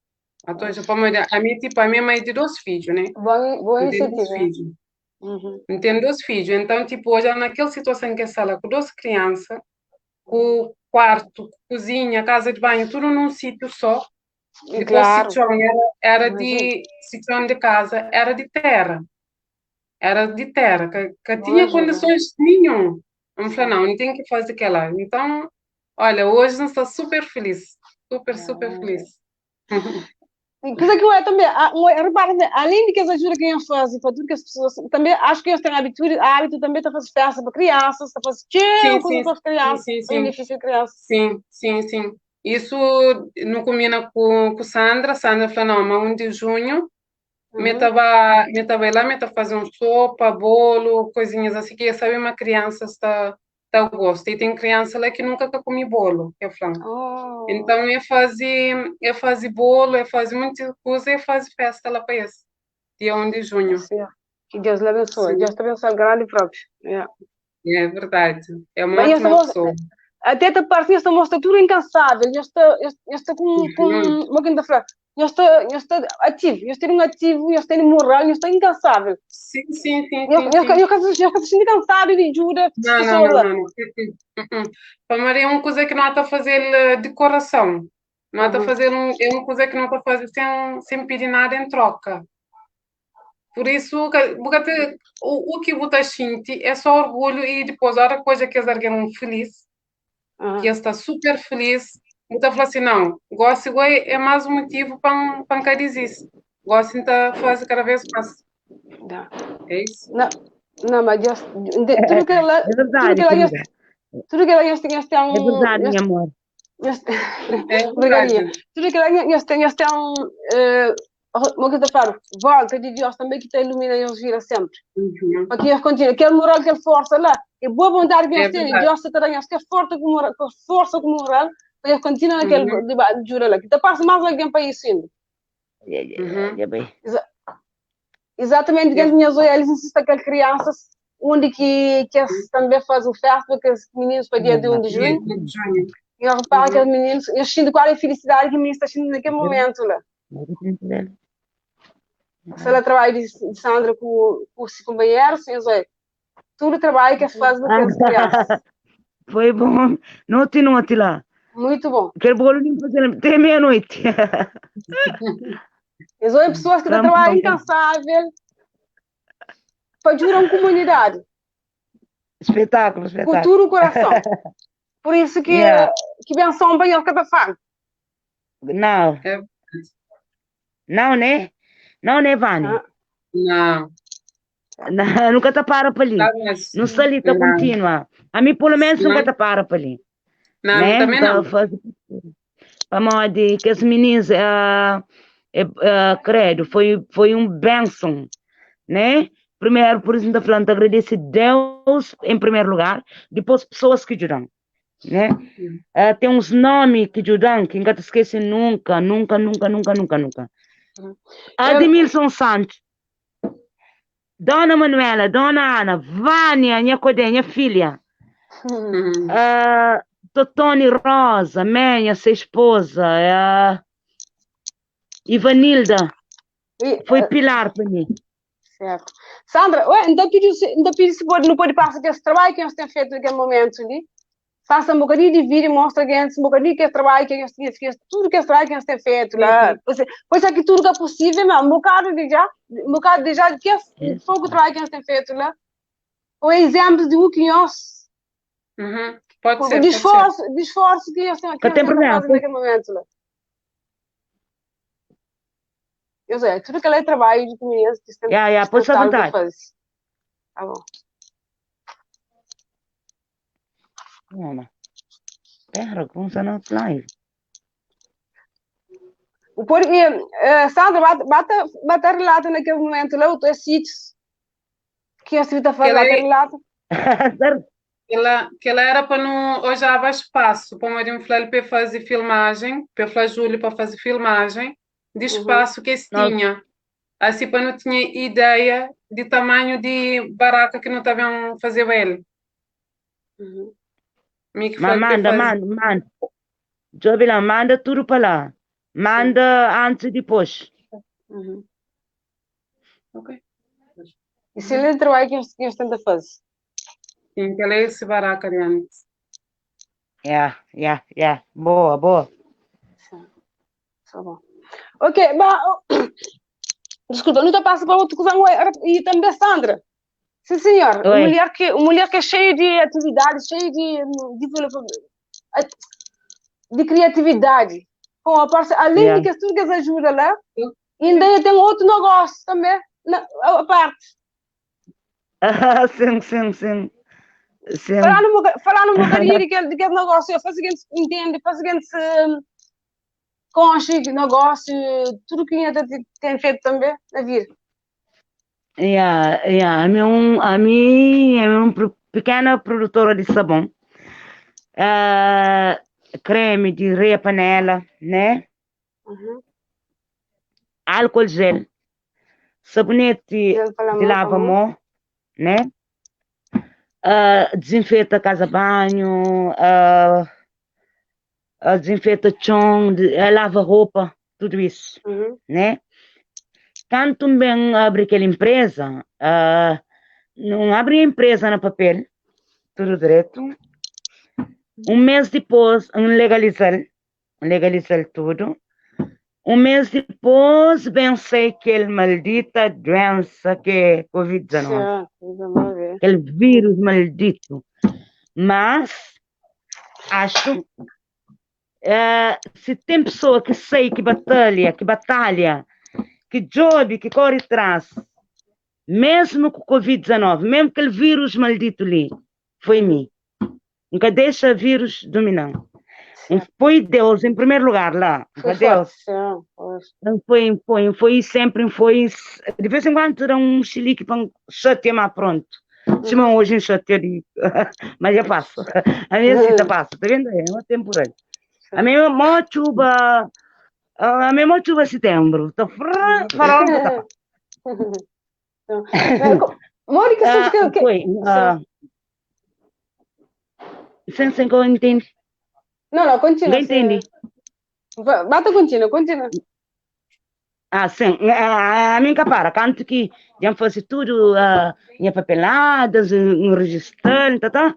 Então, a mim, tipo, a minha mãe de dois filhos, né? Boa, boa iniciativa. Filhos. Uhum. Tem dois filhos, então, tipo, hoje naquela situação que é sala com duas crianças, com quarto, cozinha, casa de banho, tudo num sítio só. Depois, Claro. sítio era de sítio de casa, era de terra. Era de terra, que tinha Imagina. condições nenhum. Eu falei, não, não tem que fazer aquela. Então, olha, hoje não estou super feliz. Super, super feliz. E coisa que eu é também, repara, além de que as ajuda que eles fazem para tudo que as pessoas, também acho que eles têm hábito, hábito também de fazer festa para crianças, de fazer Sim, coisa sim, para as crianças, sim, sim. benefício de crianças. Sim, sim, sim. Isso não combina com Sandra. Sandra falou, não, mas 1 de junho, me tava, me tava lá, me tava fazendo sopa, bolo, coisinhas assim, que ia saber uma criança está tá gosto. E tem criança lá que nunca que come bolo, eu falo. Oh. Então eu fazia bolo, eu fazia muita coisa, eu fazia festa lá para esse, dia 1 de junho. Sim. Que Deus lhe abençoe. Sim. Deus te abençoe grande próprio. Yeah. É verdade. É uma Mas eu ótima sou- pessoa. Até te parece esta mostra tudo incansável, eu estou, eu estou com uma quinta feira, eu estou ativo, eu estou um ativo, eu estou moral, eu estou incansável. Sim, sim, sim, Eu sim, eu sim. eu eu estou cansado de ajuda Não, não, não, não, não. Uhum. Para Maria é uma coisa que não está a fazer de coração. Não está a fazer é uma coisa que não está a fazer sem pedir nada em troca. Por isso, o que você sente é só orgulho e depois, a hora coisa que eles alguém feliz, que está super feliz, você fala assim, não, gosto igual é mais um motivo para não desistir. Gosto de fazer cada vez mais. Não. É isso? Não, não, mas Deus, tudo que ela, É verdade, tudo que ela, querida. tudo que ela tem, tem um, É verdade, minha amor. É Obrigada. verdade. Tudo que ela tem um, uma coisa falo, volta de Deus também que te ilumina e os vira sempre. Uhum. Para que eles continuem, aquele moral, aquela força lá, e boa vontade que É eles têm, verdade. Deus te dá, que força com moral, com força com moral, para eles continuem naquele Uhum. debate, jura lá, que te passa mais alguém para isso ainda. Uhum. Já bem. Exatamente, dentro de minha zoia, eles insistem aquelas crianças, onde que eles também fazem o festa, porque os meninos para dia de 1 de junho, De junho. e eu reparo que os meninos, eu sinto qual é a felicidade que o menino está sentindo naquele momento lá. Se ela trabalha de Sandra com os companheiros, eu sei, tudo o trabalho que faz com as crianças. Foi bom. Noite, noite lá. Muito bom. Aquele bolo nem fazer até meia-noite. Eu sou pessoas que Vamos, trabalham vamos. incansável para ajudar uma comunidade, Espetáculo, com espetáculo. todo o coração. Por isso que, Yeah. que benção bem ao cada fã. Não. É. Não, né? Não, né, Vânia? Ah. Não. Não, nunca te para para ali. Tá, mas- Não salita Não. contínua. A mim, pelo menos, nunca Não. te para para ali. Não, né? também não. Para de que os meninos, credo, foi um bênção, né? Primeiro, por isso, falando, agradece Deus em primeiro lugar, depois pessoas que ajudam, né? Tem uns nomes que ajudam, que nunca te esquece nunca, nunca, nunca, nunca, nunca, nunca. Ademilson Santos, Dona Manuela, Dona Ana, Vânia, minha codé, minha filha, Uhum. Totoni Rosa, minha, sua esposa, Ivanilda, foi pilar para mim. Certo. Sandra, ué, então pediu se, então pediu se pode, não pode passar esse trabalho que nós temos feito naquele momento ali. Faça um bocadinho de vídeo, mostra que antes, um bocadinho que esse trabalho que nós tínhamos feito, tudo que esse trabalho que nós temos feito lá. Pois é que tudo que é possível, mas um bocado de já, um bocado de já, que é foi o trabalho que nós temos feito lá. O exemplo de o que nós, Uhum. Pode o ser, pode ser. de esforço que nós temos, que Que tem nós temos problema, feito naquele momento lá. Eu sei, tudo que ela é trabalho de comunidade que tem Yeah, yeah, pode-se à sabe o que vontade. faz. Tá bom. Não, Pera, como está na live? O por, e, Sandra, bata, bata relato naquele momento lá, o teu sítios que a senhora faz, Ela bata é- relato. Kela, kela era pa nu odjaba spasu, pamodi N fla-l pa e faze filmajen, pa e fla Júlio pa faze filmajen di spasu ki es tinha, asi pa nu tinha ideia di tamanhu di baraka ki nu ta ben fazeba el. Mi ki Ma fla-l pa e manda, faze. manda, manda. Djobe la, manda tudu pa la. Manda antis i dipôs. Ok. Excelente trabalho que eles, que eles tentam fazer. Sim, kel é esse baraka di antis. Yeah, yeah, yeah. Boa, boa. Sim. Tá bom. Ok, ba, desculpa, não te passa para outro coisa e também Sandra. Sim, senhor. Oi. Mulher que, mulher que é cheia de atividade, cheia de, de, de criatividade. Com a parte, além Yeah. de que tudo que as ajuda lá, ainda tem outro negócio também, na, a parte. Sim, sim, sim. Sim. Falando um, falando um bocadinho de que, de que negócio, faz que entende, faz que se conche de negócio, tudo que ainda tem feito também na vida. Yeah, yeah. A mim, um, a mim é uma pequena produtora de sabão. Creme de reia panela, né? Álcool gel, sabonete Gel para de mão, lava para mão. mão, né? Desinfeta casa banho, desinfeta chão, lava roupa, tudo isso, né? Tanto bem abre aquela empresa, não abre a empresa no papel, tudo direito. Um mês depois, um legalizar, legalizar tudo. Um mês depois, bem sei aquele maldita doença que é Covid-19. Sim, vamos ver. Aquele vírus maldito. Mas, acho, se tem pessoa que sei que batalha, que batalha, que job, que corre atrás, mesmo com o Covid-19, mesmo aquele vírus maldito ali, foi mim. Nunca deixa vírus dominar. Foi Deus em primeiro lugar lá. Foi Foi Deus. forte, sim, pois. Não foi, foi, foi sempre, foi. De vez em quando era um chilique para chatear, mas pronto. Se não hoje chateia de. Mas já passa. A minha cita passa, tá vendo? É uma temporada. A minha mó chuva. A minha mó chuva setembro. Tá farol, tá. Mônica, sabes que, que... Foi. Sem, sem que eu entendo. Não, não, continua. Ninguém entende. Bata, continua, continua. Ah, sim. A mim que para. Canto que já fosse tudo, minha papeladas, um registrando, tá, tá.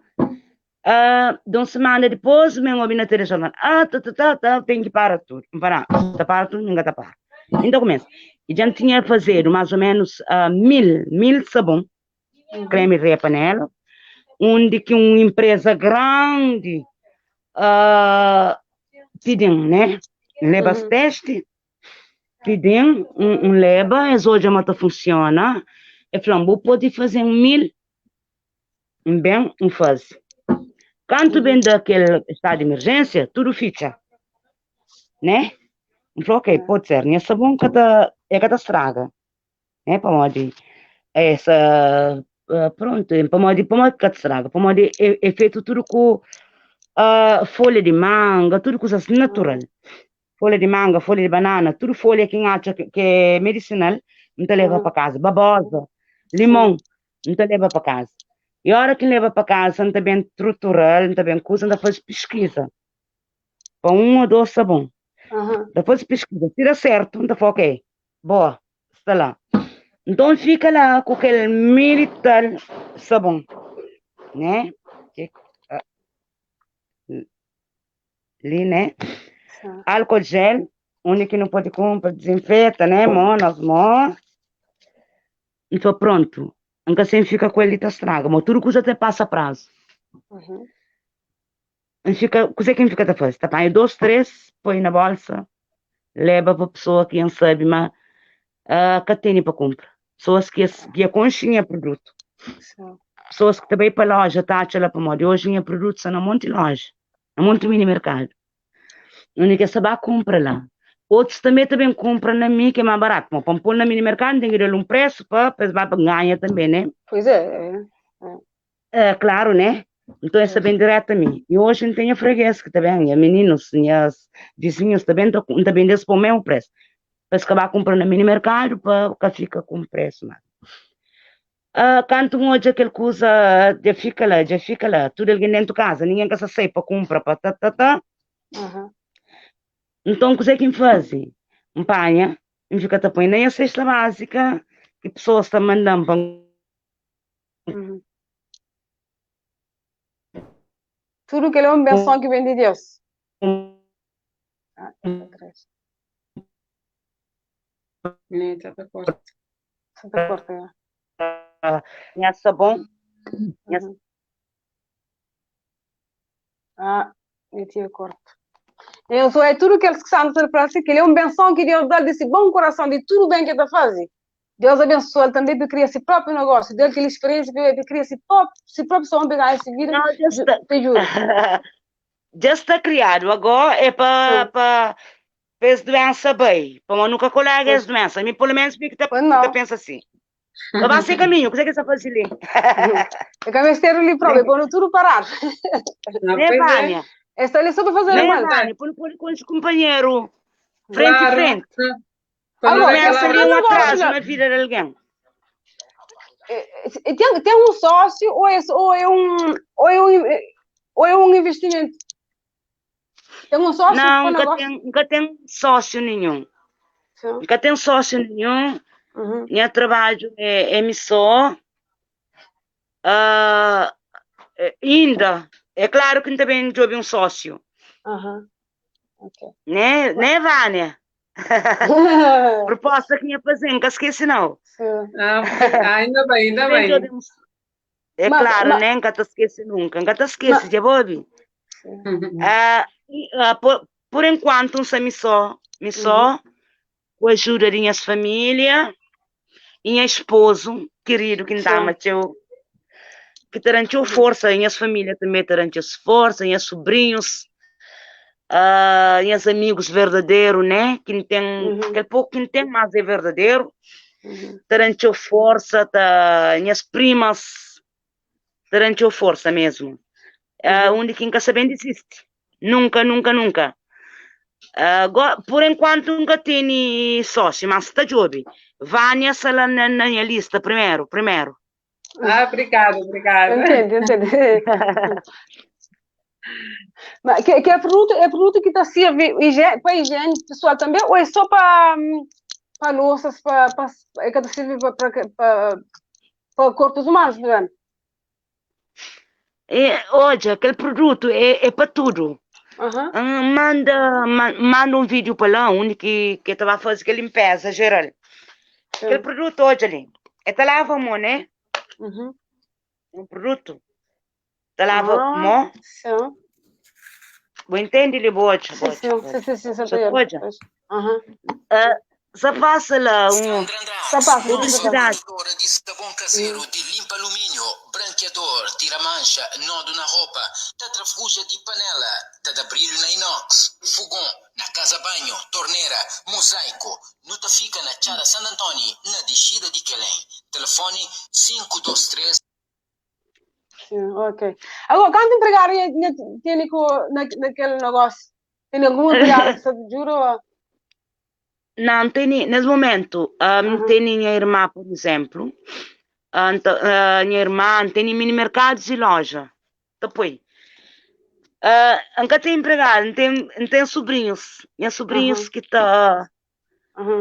De uma semana depois, meu homem na telejornal. Ah, tá, tá, tá, tá, tem que parar tudo. Não para, tá para tudo, ninguém tá para. Então começa. E já tinha fazer mais ou menos 1000 sabão, creme de panela, onde que uma empresa grande pediu, né? Leva teste, pediu um leva, as hoje a mata funciona. E falou, pode fazer 1000, um bem, um faz. Quando vem daquele estado de emergência, tudo ficha, né? Eu falei, ok, pode ser, né? Sabão que tá, é que tá estraga, né? Para onde essa, pronto, para onde, para onde que tá estraga, para onde é, é feito tudo com folha de manga, tudo coisas natural. Folha de manga, folha de banana, tudo folha que acha que é medicinal, não te leva para casa. Babosa, limão, não te leva para casa. E a hora que leva para casa, não tá bem estrutural, não tá bem coisa, não faz pesquisa. Para um ou dois sabão. Depois pesquisa, se dá certo, não tá ok. Boa, está lá. Então fica lá com aquele mil e tal sabão, né? Que, ali, né? Álcool gel, onde que não pode comprar, desinfeta, né? Mão, nas mãos. Então pronto. Nunca sempre fica com ele, tá estraga. Mas tudo coisa até passa prazo. Fica, coisa que fica tá fazendo? Tá põe 2, 3, põe na bolsa, leva pra pessoa que não sabe, mas que tem pra comprar. Pessoas que é conchinha produto. Pessoas que também pra loja, tá, acha lá pra moda. Hoje é produto, só na monte loja, na monte mini mercado. Onde que sabe compra lá. Outros também compram na minha, que é mais barato. Mas para pôr na mini mercado tem que dar um preço para ganhar também, né? Pois é, é. É, claro, né? Nton es ta ben diretu a mi. I oji N ten nha freges ki ta ben, nha mininus, nhas vizinhus ta ben, N ta bende-s pa o mesmu presu, pa es ka ba kunpra na mini merkadu pa ka fika ku un presu más. Kantu N odja kel kuza dja fika la, dja fika la, tudu algen dentu kaza, ningen ka sa sai pa kunpra pa ta ta ta. Nton kuzê ki N faze? N panha, N fika ta poi na nha sesta bázika ki pesoas ta manda-m pa N. Tudu kel é un benson ki ben di Deus. Ah, Neta ta korta. Ta korta, ya. Nha sabon. Nha... Ah, netinha korta. Eu sou é tudo que eles que estão para si, que ele é um benção que Deus dá desse bom coração de tudo bem que ele faz. Deus abençoa ele também para criar seu próprio negócio, dele aquela experiência para criar seu próprio, seu próprio som pegar essa vida. Não, já está, te juro. Já está criado, agora é para pa, pa esse doença bem, para nunca colega essa doença. A mim, pelo menos, fica tá, fica pensa assim. Pa ba se caminho, kuzê ki sa faze li? É ka mesteru li próprio, é pôr tudo parado. Né, Vânia? É sta li só pa fazer Né, mal. Vânia? Pô, pode com esse companheiro, frente a Claro. frente. Para não Agora, dar Começa aquela ali um negócio, atraso né? na vida de alguém. Tem um sócio ou é, ou é um ou é um ou é um investimento? Tem um sócio Não, para nunca negócio? tem, nunca tem sócio nenhum. Sim. Nunca tem sócio nenhum. Uhum. Meu trabalho é, é só. Ah, ainda, é claro que também jogo um sócio. Uhum. Ok. Né, né, Vânia? Proposta que minha fazer, nunca esqueci não. Sim. Ah, ainda bem, ainda Também bem. jogo um- É Mas- claro, mas- né? Nunca te esqueci nunca. Nunca te esqueci, Mas- já Bobi. Ah, e, ah, por enquanto, um me só, me só, com a ajuda de minhas família e minha esposo, querido, que me dá, Sim. teu, que terão teu força, minhas família também terão teu força, minhas sobrinhos, minhas amigos verdadeiros, né? Que não tem, que pouco que não tem, mas é verdadeiro. Terão teu força, tá, minhas primas terão teu força mesmo. Onde quem quer saber desiste. Nunca, nunca, nunca. Por enquanto nunca tem sócio, mas está job. Vânia está lá na minha lista primeiro, primeiro. Ah, obrigada, obrigada. Entende, entende. Mas que é produto que tá serve para higiene pessoal também, ou é só para louças, para, é que serve para corpos humanos, não é? É, olha, aquele produto é para tudo. Uhum. Manda um vídeo para lá, onde que estava a fazer aquela limpeza geral. Sim. Aquele produto, olha ali, é te lava a mão, né? Uhum. Um produto. Te lava a mão. Sim. Vou entender, lhe boa, Sim, sim, sim, sim, sim, Só sim, pode? Uhum. Só passa lá um Só passa, publicidade. De sabão caseiro, de limpa alumínio, branqueador, tira mancha, nodo na roupa, tetrafuja de panela, tá brilho na inox, fogão, na casa banho, torneira, mosaico. Nota fica na Tchara Santo Antônio, na descida de Quelém. Telefone 523. Sim, ok. Agora, quanto empregado tem naquele negócio? Tem algum empregado que você jura? Não, tem, nesse momento, tem minha irmã, por exemplo, minha irmã tem mini mercados e loja. Depois, nunca tem empregado, não tem sobrinhos. Minha sobrinhos que tá,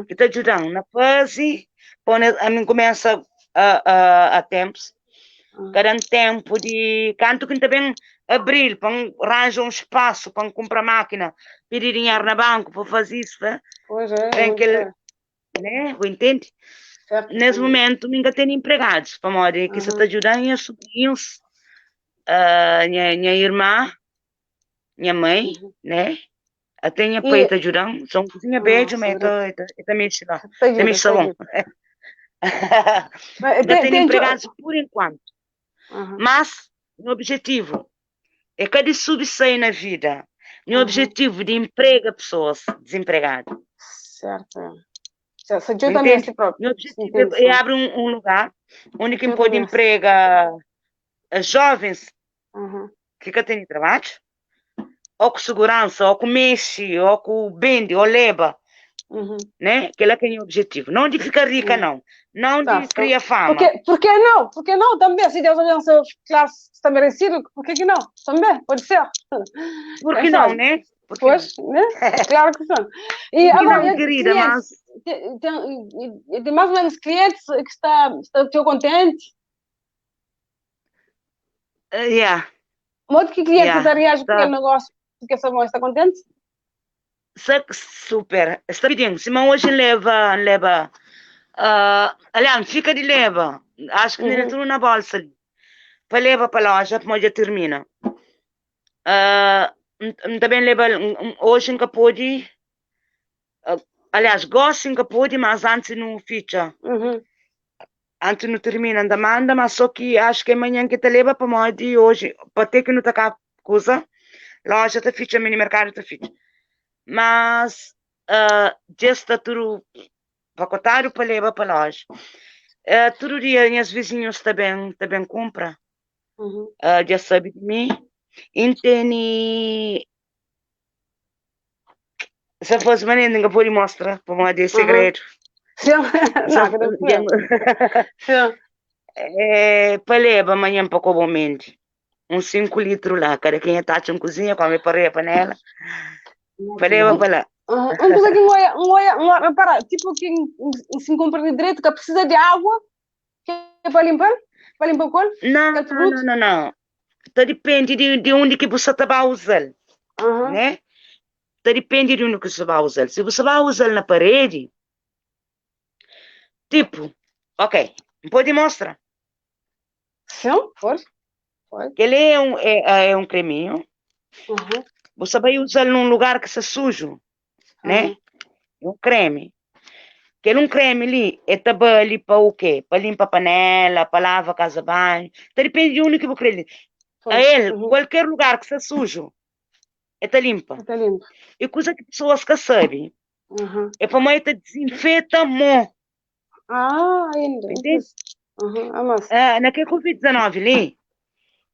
que tá ajudando na fase, quando a mim começa a tempos, cada tempo de canto que também abril, para arranjar um espaço, para comprar máquina, pedir dinheiro na banco para fazer isso, né? Pois é, Tem muito aquele, bem. né? Vou entender? Certo. Nesse momento, nunca tenho empregados, para modo que você está ajudando minhas sobrinhos, minha irmã, minha mãe, né? Até minha pai está ajudando, são cozinha beijo, mas tá mexendo lá, Tá tá ajuda, mexendo tá bom. ajuda. Mas Ainda tenho tem empregados por enquanto. Mas, meu objetivo é cada subsai na vida. Meu objetivo de emprega pessoas desempregadas. Certo. Certo. Se ajuda também Entende? esse próprio. Meu objetivo Entendo, é sim. abrir um lugar onde quem Ajuda pode mesmo. empregar jovens Ki ka tene trabadju, ô ku suguransa, ô ku mexe, ô ku bende, ô leba, né? Kela ki é nha objetivu. Não di fika rika, não. Não di kria fama. Porque, porque não? Porque não também? Se Deus abençoa, claro, está merecido, por que que não? Também, pode ser. Por que não, né? Porque pois, né? Claro que sim. E agora, não, querida, clientes, mas... Tem, tem, tem mais ou menos clientes que está, está teu contente? Yeah. Modo que cliente yeah. está reage com aquele negócio que essa mãe está contente? Super. Está bem. Se mãe hoje leva, leva, aliás, fica de leva. Acho que uhum. tudo na bolsa. Para leva para loja, para já termina. Também leva, hoje nunca pode, aliás, gosto nunca pode, mas antes não fica. Uhum. Antes não termina, anda manda, mas só que acho que amanhã que te leva para modo hoje, para ter que não tá coisa, loja tá ficha, mini mercado tá ficha. Mas já está tudo pacotado para levar para loja. Todo dia minhas vizinhos também compra. Uhum. Já sabe de mim. Entende? Se fosse maneira, ninguém pode mostrar, para modo de segredo. Sim, não, Sim. É, para levar amanhã para Cobomente. Uns 5 litros lá, cada quem está em cozinha, come para a panela. Para levar para lá. Uhum. Uma coisa que não é, não é, não é, repara, tipo que se compra de direito, que precisa de água, que é para limpar? Para limpar o colo? Não, não, não, não, não. Então depende de onde que você está a usar, Uhum. né? Então depende de onde que você vai usar. Se você vai usar na parede, tipo, ok, pode mostrar. Sim, pode. Pode. Que ele é um creminho. Uhum. Você vai usar num lugar que está sujo, né? Uhum. É um creme. Que um creme ali, é também ali para o quê? Para limpar a panela, para lavar a casa banho. Então depende de onde que você quer. A ele, Uhum. qualquer lugar que está sujo, é tá limpa. Tá limpa. E coisa que pessoas que sabem, Uhum. é para mãe te desinfeta a mão. Ah, ainda. Entende? Uhum. Ah, mas... Naquele Covid-19 ali,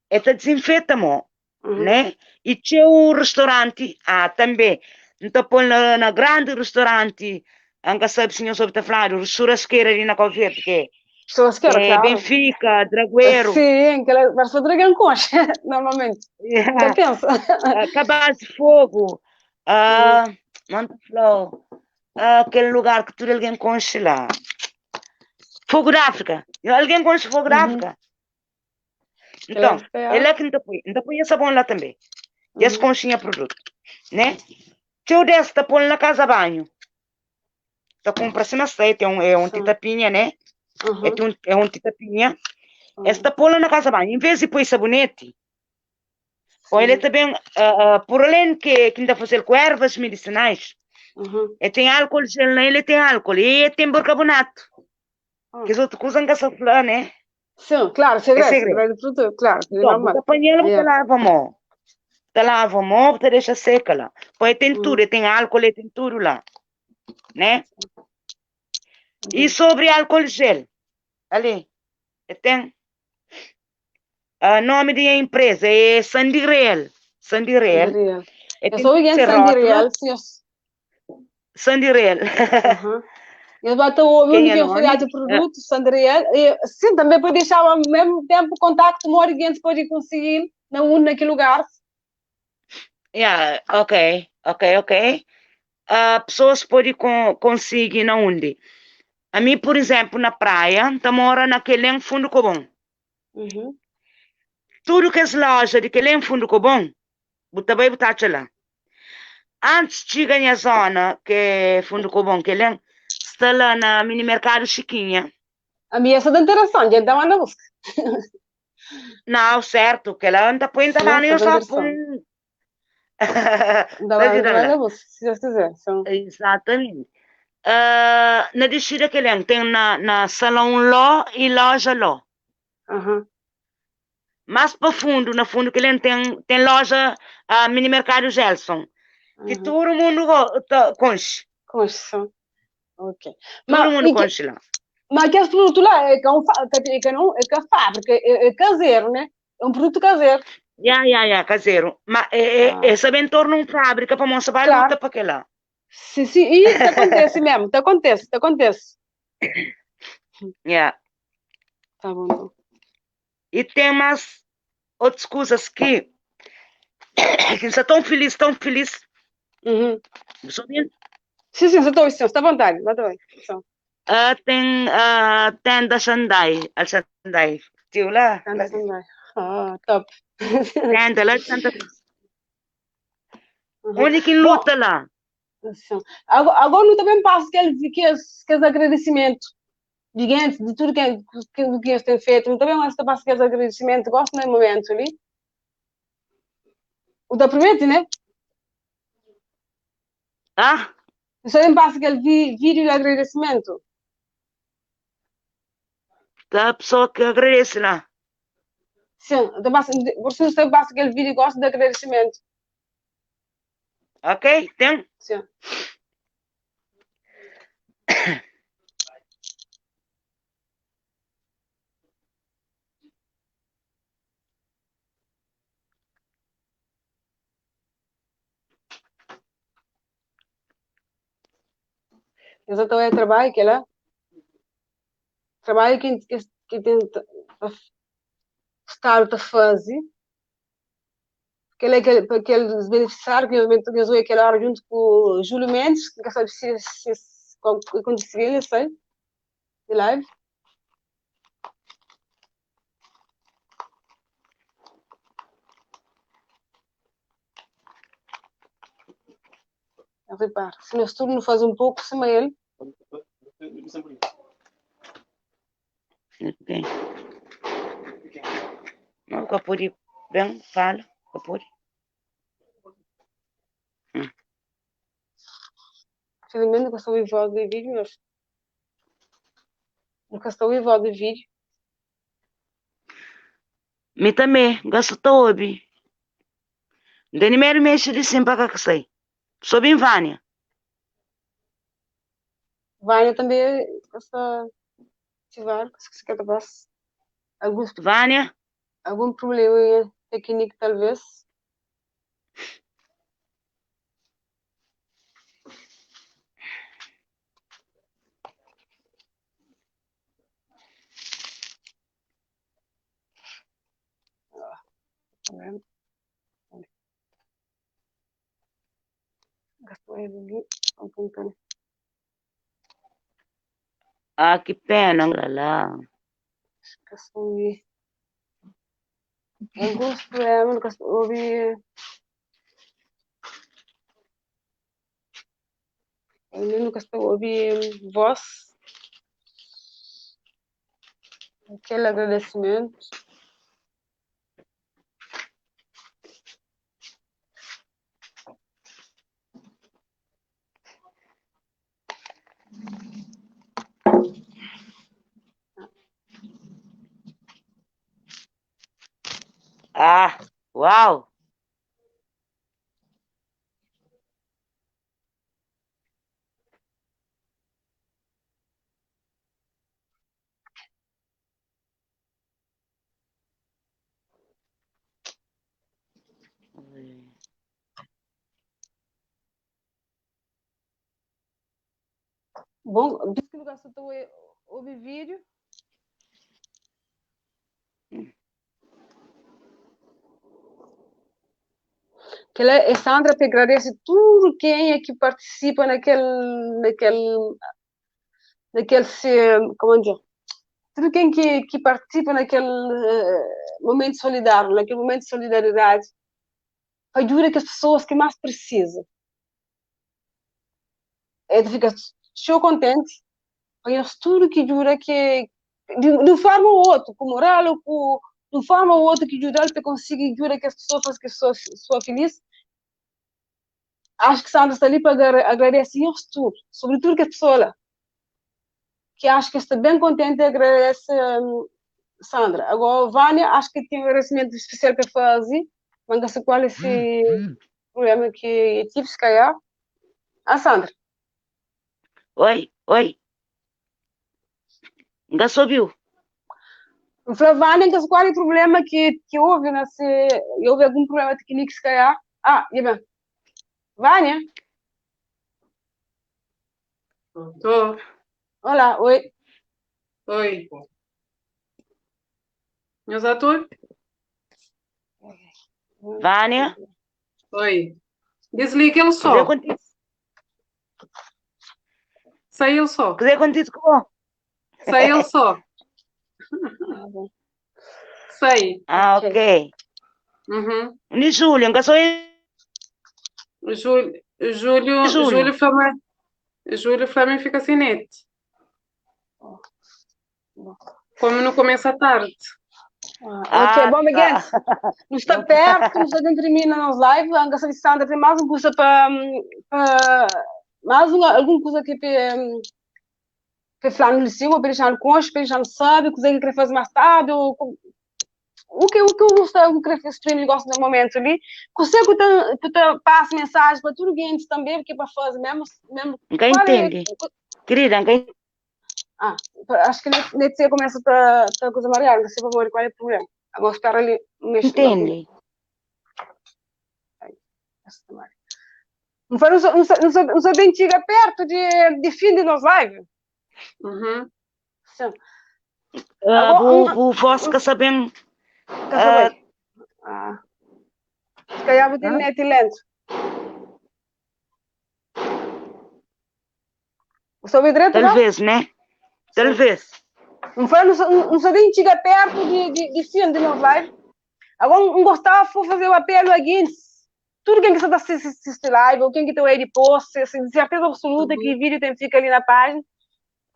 é te desinfeta a mão, Uhum. né? E tinha o restaurante, também. Então, põe na grande restaurante, nunca sabe se não soube te falar, o churrasqueiro ali na Cabo Verde, que é Churrasqueiro, é claro. Benfica, Dragoeiro. Sim, que ela vai só dragão concha, normalmente. Yeah. Já pensa. Cabaz de Fogo, Monte Flor, aquele lugar que tudo alguém conche lá. Fogo da África. Alguém conche Fogo da Uhum. África? Então, É. ele é que não te põe. Não te põe sabão lá também. E esse Uhum. conchinha produto, né? Teu desse te põe na casa banho. Te compra cima sei, é um Sim. titapinha, né? Uhum. É um titapinha. Uhum. Esse te põe na casa banho. Em vez de pôr sabonete, ou ele Sim. também, por além que ainda fazer com ervas medicinais, Uhum. ele tem álcool gel nele, tem álcool, e ele tem bicarbonato. Que as outras coisas não se falam, né? Sim, claro, segredo, É segredo. segredo de produto, claro, é Então, normal. você apanha ela, você Yeah. lava a mão. Você lava a mão, você deixa seca lá. Pois tem Uhum. tudo, ele tem álcool, ele tem tudo lá, né? E Uhum. sobre álcool gel, ali, ele tem o nome da empresa é Sandirel. Sandirel. Sandirel. Ele Eu tem sou alguém que ser Sandirel, rótulo. senhor. Sandirel. Uhum. Eu bato o Quem único é que eu nome? fui de produto, Sandriel. E, sim, também pode deixar ao mesmo tempo contacto, uma hora que a gente pode conseguir na um, naquele lugar. Yeah, ok, ok, ok. Pessoas podem conseguir na onde? A mim, por exemplo, na praia, tá mora naquele fundo Cobom. Uhum. Tudo que as lojas de aquele fundo Cobom, botar bem, botar lá. Antes de chegar na zona, que é fundo Cobom, que ele está lá na mini mercado Chiquinha. A minha é da interação, a gente dá uma na busca. Não, certo, que ela anda põe Sim, lá, eu essa da só interação. põe. Dá Tá uma vendo lá? na busca, se Deus quiser. Sim. Exatamente. Na descida que ele tem na salão Ló e loja Ló. Uhum. Mais para fundo, na fundo que ele tem loja, mini mercado Gelson. Que Uhum. todo mundo tá, conche. Conche, sim. Ok. Todo Mas, mundo e que, conche lá. mas aquele produto lá é que é um fa-, que é que não, é que é fábrica, é caseiro, né? É um produto caseiro. Ya, ya, ya, kazeru. Ma e, e, Ah. e sa ben torna un fábrika pamodi sa ba Klaru. luta pa kel-la. Si, si, i ta kontese mesmu, ta kontese, ta kontese. Ya. Tá bom, então. I ten más otus kuzas ki ki N sta tão filis, tão filis. Uhum. Bu sta obi-m? Si, si, N sta ta obi, sta à vontadi, ba ta bai. Sim. Ah, ten ah, tenda Xandai, Al Xandai, tiu la, Tenda la Xandai. Ah, top. tenda la di Santa Cruz. Uhum. Undi ki N Bom, luta la? sim. Agora, agora nu ta ben pasa kel, kes, kes agradecimentu di gentis, di tudu ke, ke, ki es ten fetu. Nu ta ben ta pasa kes agradecimentu gosi na momentu li. U ta prometi, né? Ah? Nu ta ben pasa kel vi, vídeo di agradecimentu. Ta pessoa ki agradece la. Sim, ta pasa, por isso ta pasa kel vídeo gosi di agradecimentu. Ok, ten? Sim. Exatamente, é trabalho que ela trabalho que que, que tem Estado ta faze kel é kel, pa kel beneficiário que eu usei aquela hora junto com o Júlio Mendes, que sabe se, se, se aconteceria, eu sei, de live. Eu reparo, se nós tudo não faz um pouco, cima ele. Ok. Não, ka pode ben, fala, ka pode. Hum. Felizmente nunca estou em voz de vídeo, mas nunca estou em voz de vídeo. Mi também, gosto ta obi. N tene medu mexe di sim pa ka sai. Sou bem Vânia. Vânia também está ativar, se quer capaz. Alguns, Vânia? algum problema técnico, talvez. Gastou ele ali, apontando. Ah, que pena, lá lá. Gastou ali. Alguns problemas, nunca ouvi. Eu nunca estou a ouvir voz. Aquele agradecimento. Ah, uau! Bom, diz que no caso estou a ouvir vídeo. Que ela é Sandra que agradece tudo quem é que participa naquele, naquele, naquele, se, como dizer, tudo quem que, que participa naquele uh, momento solidário, naquele momento de solidariedade, ajuda que as pessoas que mais precisam. Ele fica show contente, conhece tudo que ajuda que de, de uma forma ou outra, com moral ou com de uma forma ou outra que ajuda ele conseguir ajuda que as pessoas façam que as pessoas sou feliz. Acho que Sandra está ali para agradecer tudo, sobretudo que a pessoa lá, que acho que está bem contente e agradece um, Sandra. Agora, Vânia, acho que tem um agradecimento especial para fazer, mas não qual é esse problema que tive, se calhar. A Sandra. Oi, oi. Nga sobiu. N fla Vânia n ka sa kual é problema ki ki houve na se houve algum problema técnico se calhar. Ah, e bem. Vânia? Tô. Olá, oi. Oi. Nhos ator? Vânia? Oi. Desliga ele Kuzê só. kontise? Sai ele só. Kuzê kontise ku bo? Sai ele só. Ah, bom. Sai. Ah, Ok. ok. Uhum. Ni Júlio, nka só é Júlio, Júlio, Júlio. Júlio Flamengo, Júlio Flamengo fica sem net. Como não começa tarde. Ah, ok, Ah, bom, tá. Miguel, não está perto, não está dentro de mim na nossa live, a Angaça de Sandra tem mais uma coisa para, para mais uma, alguma coisa que para para falar no liceu, ou para deixar no conche, para deixar no sabe, coisa que quer fazer mais tarde, ou o que eu gosto, o que quer fazer negócio no momento ali, consigo que tu passa mensagem para tudo gente também, porque para fazer mesmo, mesmo, Nunca qual é, entende. Querida, nunca ah, acho que nem sei começa a tá coisa Maria, não sei por qual é o problema. Agora espera ali um mês. entende. Não foi, não sou, não sou, não sou, não sou bem chega perto de fim de nossa live. Uhum. Sim. Ah, Agora, bu, uma- bu voz que sabem. Quer saber? Ah. Se calhar vou ter net lento. Você ouviu direito, não? Talvez, né? Talvez. Não foi, não sou, não sou bem chega perto de fim de nossa live. Agora, um gostava de fazer o apelo aqui. Tudo quem que está assistindo live, ou quem que tem aí de post, assim, de certeza absoluta que vídeo tem fica ali na página.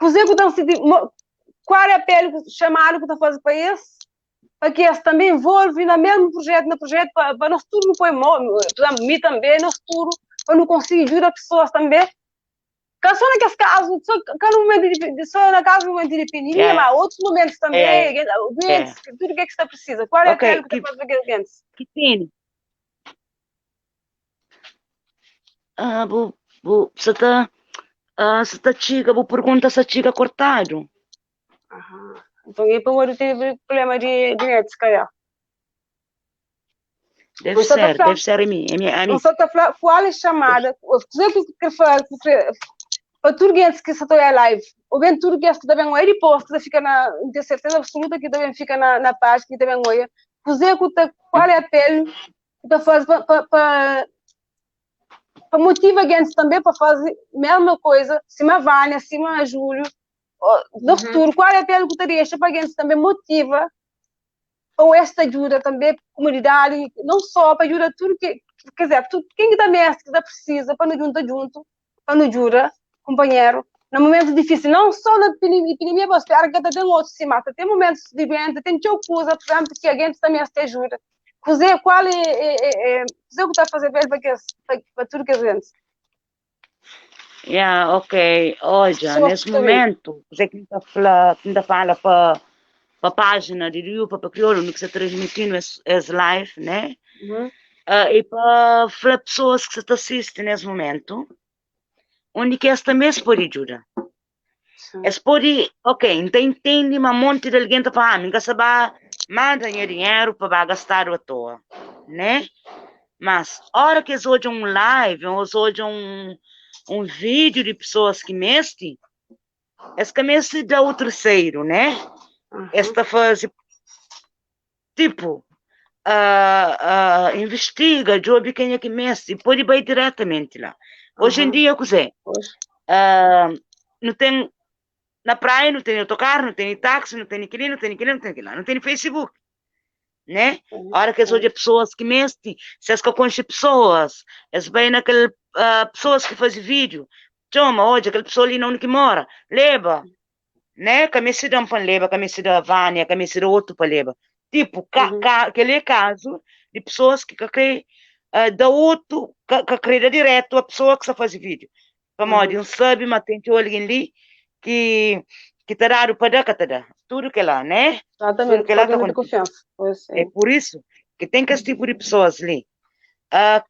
Fazer que qual é apelo chamado que está fazendo para esse? Para que esse também envolve no mesmo projeto, no projeto, para nós tudo não põe por exemplo, mim também, nós tudo, para não conseguir ajudar pessoas também. Que só naqueles casos, só que no momento de, só na casa no momento de epidemia, É. mas outros momentos também, É. doentes, tudo o que é que está precisa. Qual é Ok, apelo que que- está fazendo para Que tem? Ah, bu, bu, você tá, ah, você tá chica, bu pergunta se chica cortado. Aham. Então, e para teve problema de net, se calhar. Deve Você tá ser, falando- deve ser a mim, a mim, a mim. Você está falando, qual é a chamada? O que que que para tudo que está a live, ou bem tudo que também é depois, que fica na, tenho certeza absoluta que também fica na página, que também olha. Fazer qual é a pele que está fazendo para motiva a gente também para fazer a mesma coisa, cima a Vânia, cima a Júlio, no futuro, qual é a pele que teria para a gente também motiva ou esta ajuda também, comunidade, não só para ajudar tudo que, quer dizer, tudo, quem que também que precisa para nos juntar junto, para nos ajudar, companheiro, no momento difícil, não só na epidemia, mas espera que tem outros se mata, tem momentos de doença, tem teu coisa, por exemplo, que a gente também te ajuda. Fazer qual é, fazer o que está a fazer bem para, que, para tudo que a gente. Yeah, ok. Olha, Só nesse também. momento, você que está fala, que fala para a página de Rio para Crioulo, no que está transmitindo esse live, né? Uhum. Ah, e para falar pessoas que se assistem nesse momento, onde que esta também se pode ajudar. Es pode, ok, então entende, mas um monte de alguém está falando, ah, nunca sabe, manda dinheiro para gastar à toa, né? Mas, hora que eles olham um live, ou eles olham um vídeo de pessoas que mexem, esse caminho se dá o terceiro, né? Uhum. Esta fase, tipo, investiga, jobe quem é que mexe, e pode ir diretamente lá. Hoje em Uhum. dia, cos'è? Pois. Não tem, na praia não tem autocarro, não tem táxi, não tem aquilo, não tem aquilo, não tem aquilo, não tem Facebook, né? Uhum. A hora que as outras pessoas que mexem, se as que conhecem pessoas, as bem naquele, pessoas que fazem vídeo, chama, olha, aquela pessoa ali não que mora, leva, né? Que me se dá um para leva, que me se dá a Vânia, que me se dá outro para leva. Tipo, Uhum. aquele é caso de pessoas que querem, da outro, que crê direto a pessoa que só faz vídeo. Como Uhum. não sabe, mas tem que alguém ali que tá dando para dar, que tá dando. Tudo que lá, né? Exatamente, Tudo que lá tá alguém de acontecendo. confiança. Pois, É é. por isso que tem que esse tipo de pessoas ali,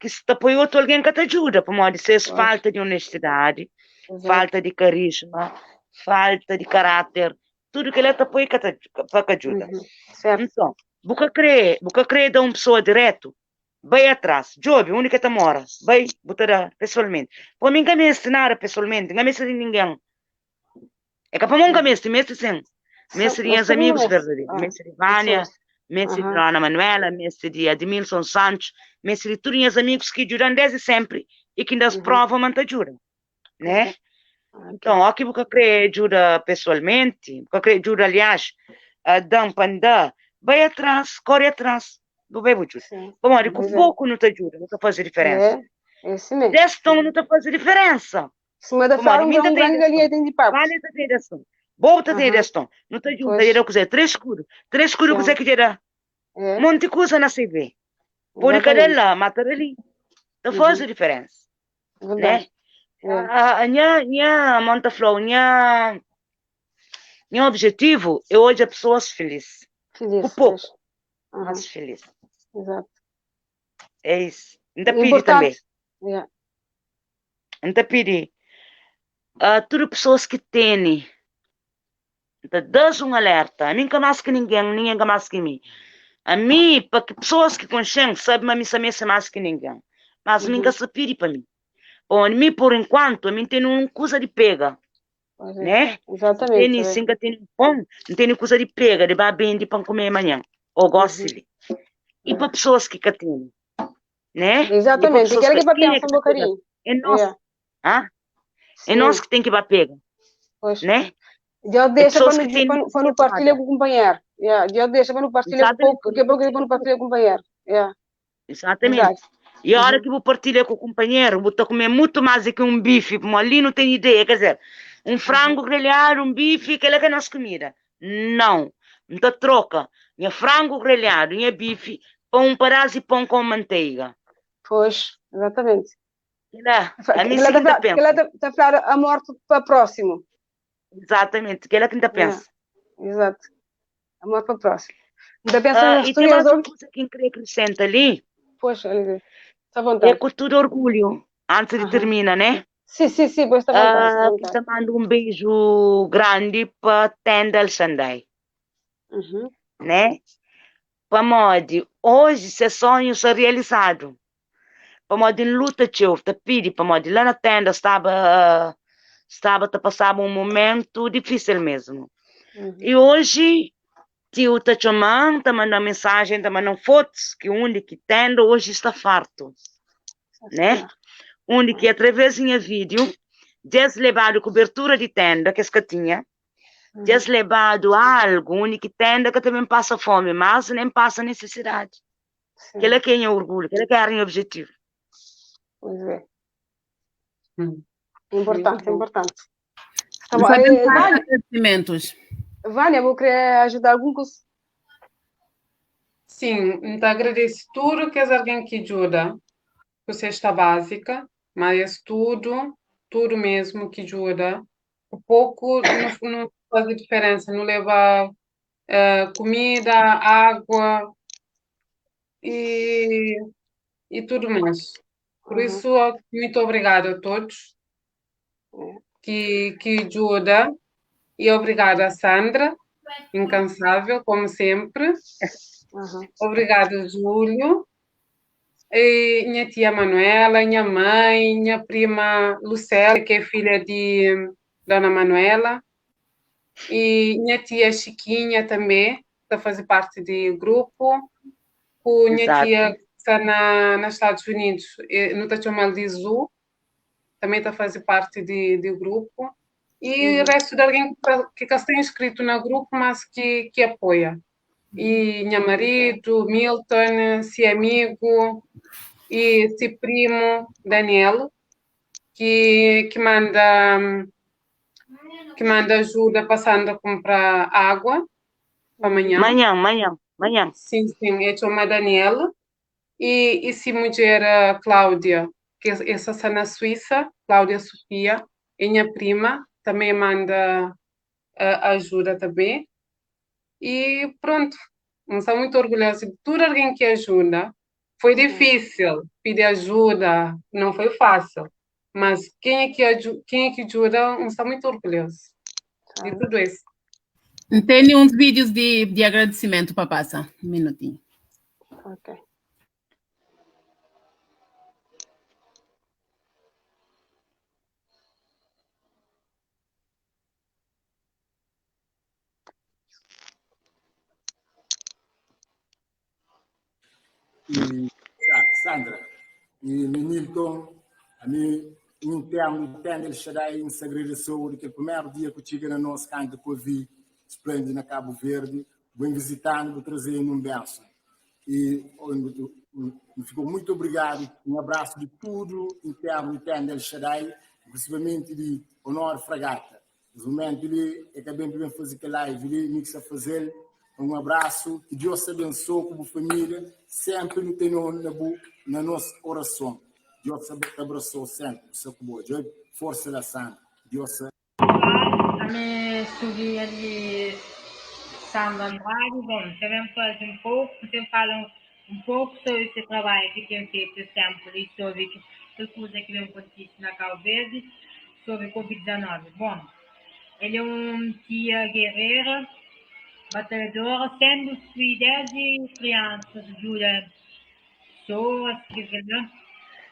que se te apoia outro alguém que te ajuda, por modo de ser Pois. falta de honestidade, Exato. falta de carisma, falta de caráter, Tudu kel-la ta poi ka ta pa ka djuda. Uhum. Certo. Nton, bu ka krê, bu ka krê da un pesoa diretu, bai atras, djobe undi ke ta mora, bai, bu ta da pesoalmenti. Pô, mi N ka meste nada pesoalmenti, N ka meste di ningen. É ka pamodi N ka meste, meste sin. Meste di Mas nhas tudu nu amigus meste. verdaderu, Ah, meste di Vânia, pessoas. meste di Aham. Dona Manuela, meste di Admilson Santos, meste di tudu nhas amigus ki djuda-m desdi senpri i ki N da-s Uhum. prova ma N ta djuda, né? Ok. Nton, óki bu ka krê djuda pesoalmenti, bu ka krê djuda, aliás, da-m pa N da, bai atras, kóre atras, bu bai bu djuda. Sim. Pamodi ku Pois é. poku nu ta djuda, nu ta faze diferénsa. É, é assim mesmo. Des ton nu ta faze diferénsa. Sima ta Pamodi fala, mi N ta um ten grande des ton, galinha tem de papo. Vânia ta ten des ton, bo bu ta ten Aham. des ton. Nu ta djunta, Pois. dja da kuzê? Três skudu. Três skudu kuzê Sim. ki dja da? É. Monti kuza na CV. Pode ka da Exatamente. la, ma ta da li. Ta Uhum. faze diferénsa. Verdade. Né? É. A, a, nha, nha, mon ta fla-u, nha, nha objetivu é odja pesoas filís. Ku Feliz, poku, pois. Aham. mas filís. Exato. É isso. N ta pidi tanbê. Importante. Yeah. N ta pidi a tudu pesoas ki tene, N ta da-s un alerta. Ami N ka más ki ningen, ningen ka más ki mi. Ami, pa ki pesoas ki konxe-m sabe ma mi sa meste más ki ningen. Mas mi N ka Uhum. sta pidi pa mi. Pamodi mi, por enkuantu, ami N tene un kuza di pega, Pois é. né? N Exatamente. tene, É. si N ka tene un pon, N tene kuza di pega, di ba bende pa N kume manhan, ô Uhum. gósi li. I pa É. pesoas ki ka tene, né? E pa Exatamente. pesoas Quero ki que para kenha pensa ki um ta pega? bocadinho. É nos, Yeah. ah? É nos Sim. ki ten ki ba pega, Pois. né? Deus É deixa para pessoas não que têm para não, para não partilhar nada. com o companheiro. Yeah. Deus deixa para não partilhar com Exatamente. pouco, que é pouco para não partilhar com o companheiro. Yeah. Exatamente. Verdade. E a hora Uhum. que bu partilha com o companheiro, bu ta comer muito mais do que um bife, porque ali não tem ideia, quer dizer, um Uhum. frango grelhado, um bife, aquela que é a nossa comida. Não, não ta troca. Nha frango grelhado, nha bife, pa um pedaço de pão com manteiga. Pois, exatamente. Kela, a mim Ela sim que ta tá ela pensa. tá, tá falar a morte para próximo. Exatamente, aquela que ta Yeah. pensa. Exato. A morte para próximo. Ainda pensa Ah, nos e tem mais uma outros. coisa que eu queria acrescentar ali, Pois, olha, está à é vontade. com todo orgulho, antes de Aham. terminar, né? Sim, sim, sim, pois está à vontade, está à Ah, que vontade. ta manda um beijo grande pa Tenda El Shandai, Uhum. né? Pamodi hoje se sonho sta realizado. Pamodi N luta txeu, ta pidi, pamodi la na tenda staba staba ta pasaba un momentu difísil mesmu. Uhum. I oji tiu ta txoma-m, ta manda-m mensajen, ta manda-m fotus ki undi ki tenda oji sta fartu, né? Undi ki atraves di nha vídiu dja es lebadu kubertura di tenda ki es ka tinha, dja es lebadu algu undi ki tenda ka ta ben pasa fomi más, nen pasa nisisidadi. Sim. Kel-la ki é nha orgulhu, kel-la ki éra nha objetivu. Pois é. Hum. Importante, Muito bom. importante. Tá bom. Só tem Eh, mais Vânia, agradecimentos. Vânia, vou querer ajudar algum coisa. Sim, então agradeço tudo que é alguém que ajuda com cesta básica, mas tudo, tudo mesmo que ajuda. O pouco não, não faz diferença, não leva eh, comida, água e, e tudo mais. Por Uhum. isso, muito obrigada a todos que, que ajuda e obrigada a Sandra, incansável, como sempre. Uhum. Obrigada, Júlio. E minha tia Manuela, minha mãe, minha prima Lucélia, que é filha de Dona Manuela, e minha tia Chiquinha também, que faz parte do grupo. Com minha Exato. tia que está na, nos Estados Unidos, não está chamando de Zu, também está fazendo parte de, de grupo. E o resto de alguém que tá- que está inscrito no grupo, mas que, que apoia. E meu marido, Milton, seu amigo e seu primo, Daniel, que, que manda que manda ajuda passando a comprar água para amanhã. Manhã, manhã, manhã. Sim, sim, é chama Daniela. E, e se mulher a Cláudia, que essa está na Suíça, Cláudia Sofia, é minha prima, também manda eh, ajuda também. E pronto, não sou muito orgulhosa de tudo alguém que ajuda. Foi difícil pedir ajuda, não foi fácil. Mas quem é que, aju quem é que ajuda, não está muito orgulhoso de tudo isso. N tene uns vídeos di, di agradecimentu pa pasa. Un minutinhu. Ok. E Sandra, e mi Nilton, a mi interno tenda El Shaddai, N sa agradeceu di kel primeru dia ku txiga na nos kantu ku avi Splende na Cabo Verde, bu ben visitanu, bu trazenu un benson. E N fica muito obrigado, un abraço di tudu interno di tenda El Shaddai, principalmente di Honório Fragata. Es momentu li é ka ben pa ben faze kel live li, mi ki sta fazel. Un abrasu, ki Dios ta abensoa ku bu família, senpri nu tene-u na bu na nos orason. Dios ta abrasou senpri, bu sta ku bo. Djobe forsa la Sandra. Dios ta. Pessoal, ami sobrinha di Sandra Andrade, bom, também faze um pouco, também fala um pouco sobre esse trabalho que tem feito esse tempo ali, sobre kel kuza ki ben kontise na Cabo Verde, sobre Covid-19. Bom, el é un tia guerrera, batalhadora, sendo fui desde criança djuda pessoas, kel kel la.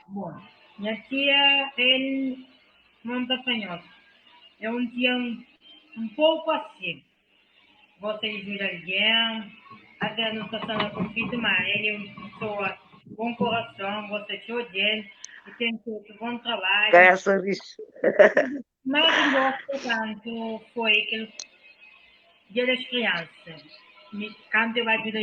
Bom, nha tia el monta pa nhos, é un tia un pouco assim. Gosta di djuda algen, Até nu sta sta na konflitu, má el é un pesoa bon korason, gosta txeu di el i ten fetu bon trabadju. Kasa rixu. Más N gosta kantu foi kel Dia das Kriansa, mi kantu el ba djuda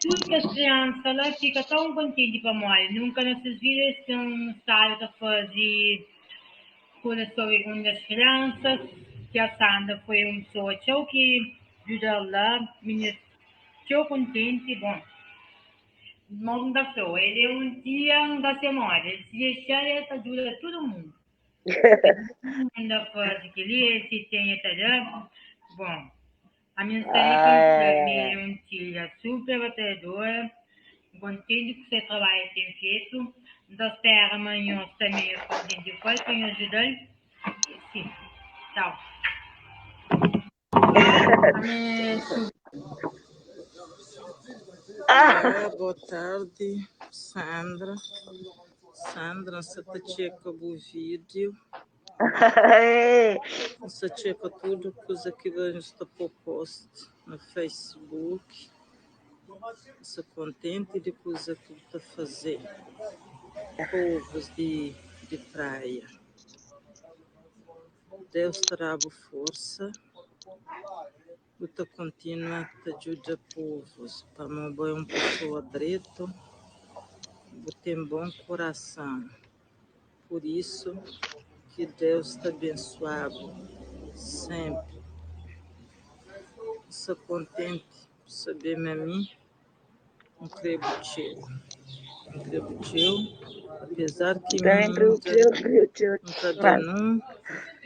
Tudu kes kriansa la fika tãu kontenti pamodi nunka na ses vida es ten stadu ta faze Kuzas sobri un das kriansas, Tia Sandra foi un pesoa txeu ki djuda-l la, minis txeu kontenti, bon, mo N ta fla-u, el é un tia, N ka se modi, el si dexa-l el ta djuda tudu mundu, el manda faze kel-li, el si ten el ta da, bon, ami N sta li pa N fla mi el é un tia super batalhadora, N kontenti ku se trabadju ki ten fetu. N ta spera ma nhos tanbe nhos kontenti ku el pa nhos djuda-l. Si. Tchau. Olá, boa tarde, Sandra. Sandra, N sa ta txeka bu vídeo. N sa txeka tudu kuza ki bu sta pô post na Facebook. N sta kontenti di kuza ki bu ta faze povus di di praia. Deus ta da-bu forsa, bu ta kontinua ta djuda povus pamodi bo é un pesoa dretu, bu ten bon korason. Pur isu ki Deus ta abensua-bu sénpri. N sta kontenti pa sabe ma mi N krê-bu txeu. N krê-bu txeu, apezar ki mi N ka da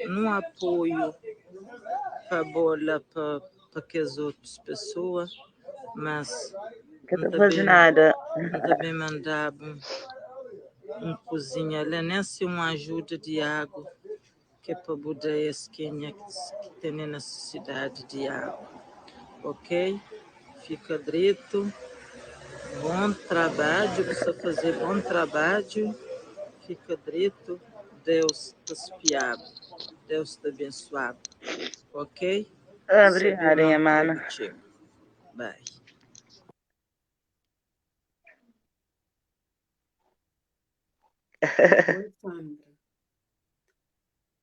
nun apoiu pa bo la pa kes otus pesoa, mas N ta ben manda-bu un kuzinha la, nen si un ajuda di agu ke pa bu da es kenha ki tene nisisidadi di agu. Ok, fika dretu, bon trabadju, bu sta faze bon trabadju, fika dretu, Deus ta spiabu, Deus ta abensuabu, ok? Obrigada, nha mana. Bye. Oi, Sandra.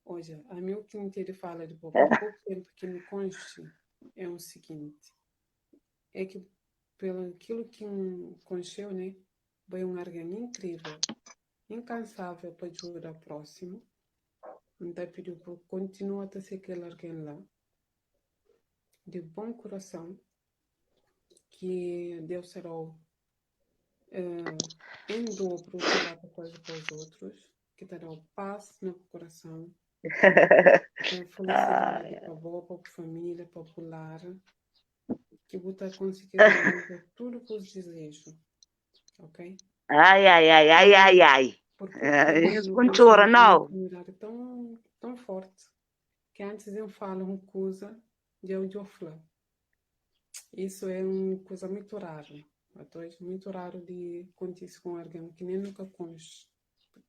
Odja, ami u ki N tene fala di bo pa poku tempu ki N konxe é un siginti, é ki pelo kilu ki N konxeu ne, bo é un argen inkrivel, inkansavel pa djuda prosimu, N ta pidiu pa kontinua ta ser kel argen la, di bon kurason, ki Deus ta dau en dobro ki ba ta faze pa os otrus, ki ta dau paz na bu kurason, felisidadi pa bo, pa bu familia, pa bu lar, ki bu ta konsigi realiza tudu bus dizeju, ok? Ai, ai, ai, ai, ai, ai. Por pouco tempo Nhos pon txora, nu nau. komunidadi tão, tão forti. Que antes de eu fala um coisa, dja eu dja fla. Isso é um coisa muito raro. Até muito raro de acontecer com alguém que nem nunca conhece,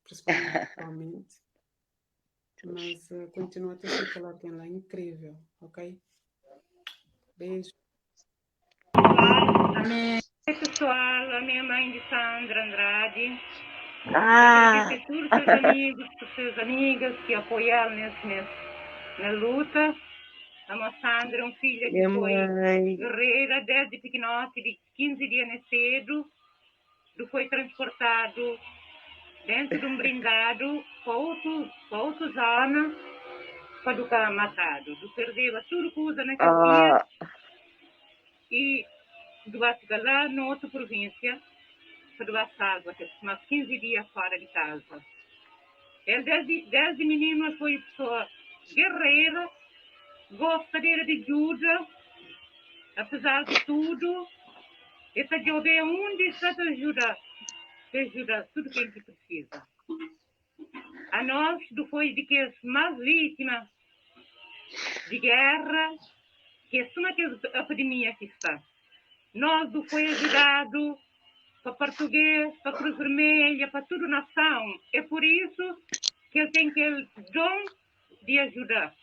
principalmente atualmente. Mas continua a ter aquele alguém lá incrível, ok? Beijo. Amém. Pessoal, a minha mãe de Sandra Andrade. Agradecer todos os seus amigos, as suas amigas que apoiaram nesse, nesse, na luta. A moça Sandra é uma filha que Minha foi mãe. guerreira desde pequenote, de 15 dias nascido, do foi transportado dentro de um blindado para outro, para outra zona, para do cá matado. Do perdeu tudo que usa naquele dia e do vai lá na outra província para doar água, mais 15 dias fora de casa. Ele desde menino foi pessoa guerreira, gosta dele de ajuda, apesar de tudo, ele está de onde está te ajuda, te ajuda tudo que a gente precisa. A nós, do foi de que as mais vítimas de guerra, que é só que a epidemia que está. Nós do foi ajudado para português, para Cruz Vermelha, para toda nação. É por isso que ele tem aquele dom de ajudar.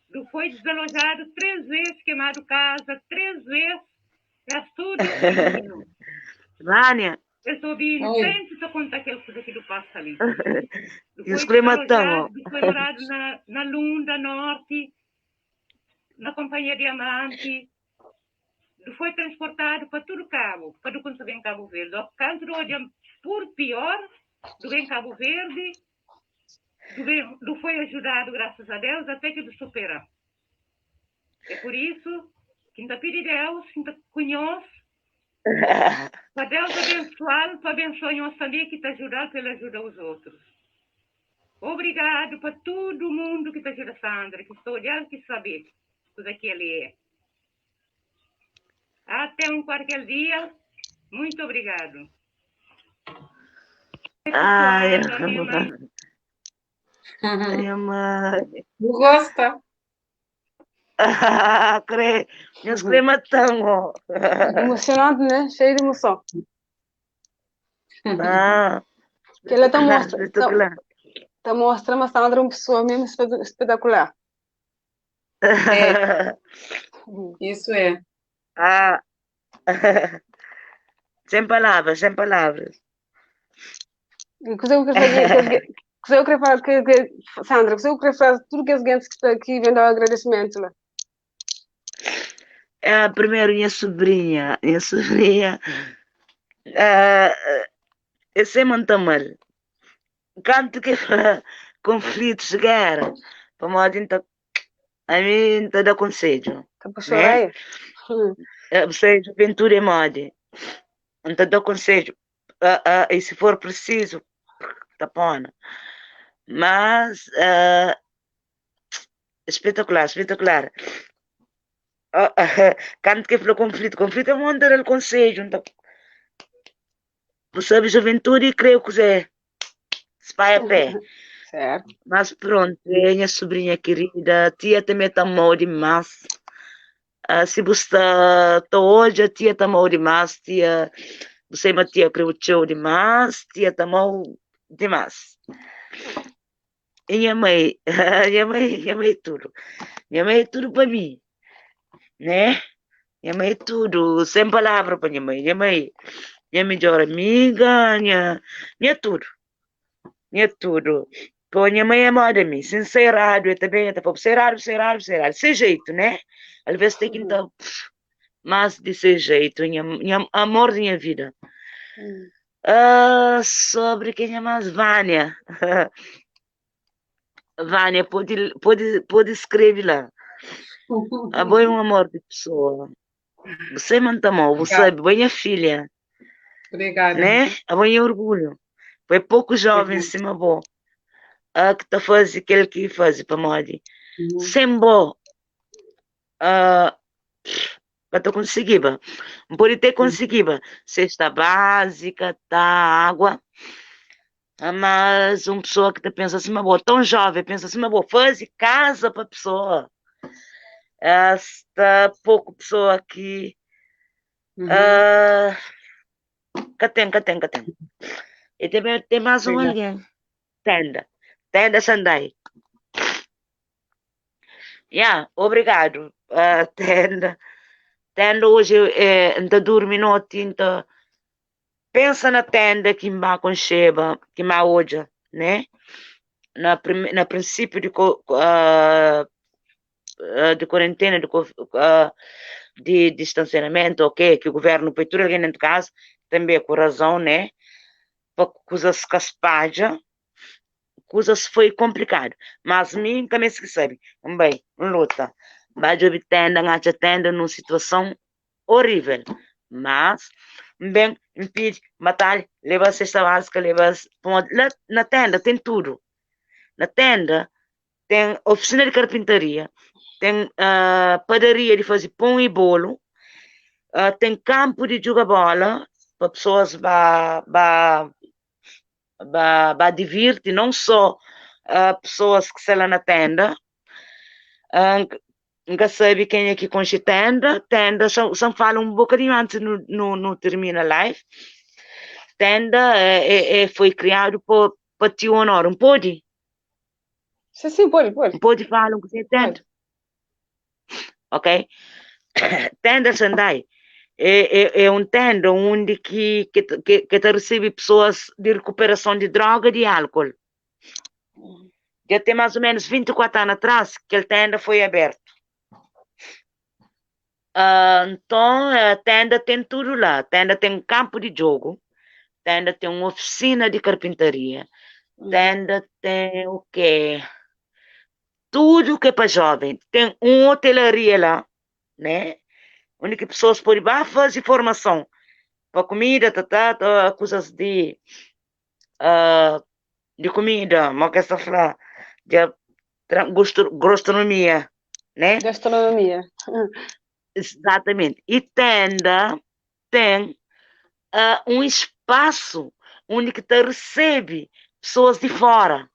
Do foi desalojado 3 vezes, queimado casa, 3 vezes, é tudo. Vânia. Eu estou ouvindo, Oi. sempre estou contando aquele coisa que do passa ali. Do E os foi climatão. desalojado, do foi morado na Lunda Norte, na Companhia Diamante. Do foi transportado para todo Cabo, para do quando vem Cabo Verde. Ao canto do olho, por pior, do bem Cabo Verde, do, bem, do foi ajudado, graças a Deus, até que do supera. É por isso que ainda pede Deus, que ainda conhece, para Deus abençoá-lo, para abençoar nós também, que te ajudar, para ele ajudar os outros. Obrigado para todo mundo que te ajuda, Sandra, que estou olhando que saber tudo que ele é. Até um qualquer dia. Muito obrigado. Ai, Pessoal, a minha mãe. minha mãe. Gosta? Cre, meus crematão, ó. Emocionante, né? Cheio de emoção. Que ela tá mostra, tá, Espetacular. tá mostrando a Sandra uma pessoa mesmo espetacular. É. Isso é. Sem palavras, sem palavras. E que eu queria fazer, que, que eu queria falar, que, que, Sandra, que eu queria falar tudo que as gente que está aqui vendo o agradecimento lá. É, primeiro, minha sobrinha, minha sobrinha, eu sei manter mal. Canto que conflitos, guerra, para modo então, a mim te dá conselho, Tá né? puxando aí? Você, juventude é mode, então dá conselho, e se for preciso, tapona. Mas, espetacular, espetacular. Canto que falou conflito, conflito é um monte de conselho, então, você sabe, juventude, creio que é se vai a pé. Certo. Mas pronto, é minha sobrinha querida, a tia também tá mal demais. Se você tá, tá hoje, a tia tá mal demais, tia, você e a tia creio teu demais, tia tá mal demais. E minha mãe, minha mãe, minha mãe é tudo. Minha mãe é tudo pra mim, né? Minha mãe é tudo, sem palavra pra minha mãe. Minha mãe, minha melhor amiga, minha tudo. Minha tudo. Pô, minha mãe é moda de mim, sem ser errado, eu também, eu tô ser errado, ser errado, ser errado. Sem jeito, né? Às vezes tem que então, mas de ser jeito, minha amor da minha vida. Sobre quem é mais Vânia. Vânia, pode escrever lá. A boa é um amor de pessoa. Você manda mal, você é minha filha. Obrigada. Né? A boa é orgulho. Foi pouco jovem, sim, mas bom. Que tá fazendo aquele que faz para morrer. Sem bom. Para tu conseguir, ba. Pode ter conseguido, ba. Cesta básica, tá, água. Mas un pessoa ki ta pensa sima bo, tão jovem, pensa sima bo, faze casa pa pessoa. Sta pouco pessoa ki Uhum. ah, ka ten, ka ten, ka ten. E também tem mais um Obrigada. alguém. Tenda. Tenda Sandai. Yeah, obrigado. Ah, tenda. Tenda hoje é, nta durmi noti, nta pensa na tenda ki N ba konxeba, ki N ba odja, né? Na, na prinsípiu di, uh, di kuarentena, di, uh, di distansiamentu, ok, ki guvernu poi tudu algen dentu kaza, tanbe ku razon, né? Pa kuzas ka spadja, kuzas foi konplikadu. Mas mi N ka meste ki sabe, N bai, N luta, N ba djobe tenda, N atxa tenda nun situason Horrível. Mas, N ben, N pidi, N batalha, leba sesta básika, leba pamodi la na tenda ten tudu. Na tenda ten ofisina di karpintaria, ten padaria di faze pon i bolu, ten kanpu di djuga bola pa pesoas ba ba ba ba divirti, non so pesoas ki sta la na tenda. N ka sabe kenha ki konxe tenda. Tenda, sa N fala un bokadinhu antis nu nu nu tirmina live. Tenda é é foi kriadu pa pa tio Honório. N pode? Sim, sim, pode, pode. N pode fala un kuzinha de tenda? Ok. Tenda Xandai é é é un tenda undi ki ki ki ta resebe pesoas di rekuperason di droga di álkol. Dja ten más o ménus 24 anu atrás kel ténda foi abertu. Uh, nton, ténda ten tudu la. Ténda ten kanpu di djogu, ténda ten un ofisina di karpintaria, ténda ten o kê? Tudu ki é pa jóven. Ten un hotelaria la, né? Undi ki pesoas pode ba faze formason pa kumida, ta ta, ta kuzas di uh, di kumida, mo ke sta fla, di gastronomia, né? Gastronomia. Exatamente. E tenda tem uh, um espaço onde que ta recebe pessoas de fora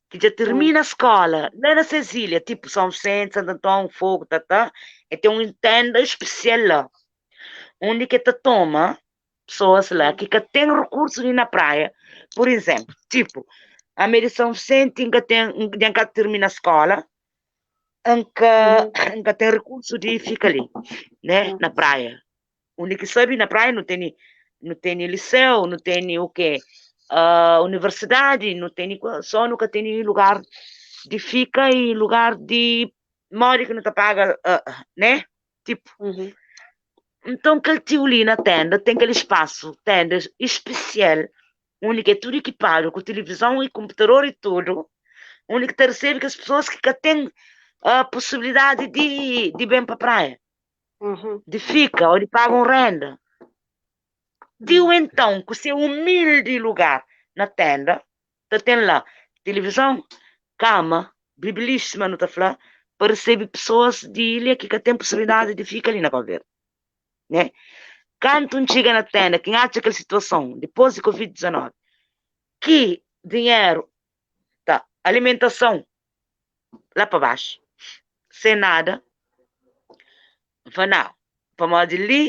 que já termina a escola lá na Cesília, tipo São Vicente, Santo Antão, Fogo, tá, tá, e tem uma tenda especial lá, onde que te toma pessoas lá que ka ten recurso li na praia, por exemplo, tipo, ami di São Vicente nka ten, dja nka termina escola, nka, nka ten recurso di fika li, né, na praia. Undi ki sabe na praia nu tene, nu tene liceu, nu tene o quê? Uh, universidade, nu tene, só nu ka tene lugar di fika e lugar di modi ki nu ta paga, uh, né? Tipo, Uhum. Nton, kel tiu li na tenda ten kel spasu, tenda spesial, undi ki é tudu ekipadu ku tilivizon i konputador i tudu, undi ki ta resebe kes pesoas ki ka ten uh, posibilidadi di, di ben pa praia, Uhum. di fika ô di paga un renda. Tiu enton, ku se umildi lugar na tenda, ta ten la tilivizon, kama, bibilis, sima nu ta fla, pa resebe pesoas di ilha ki ka ten posibilidadi di fika li na Cabo Verde, né? Kantu N txiga na tenda, ki N atxa kel situason, dipôs di Covid 19, ki dinheru ta alimentason la pa baxu, sen nada, N fla, nau, pamodi li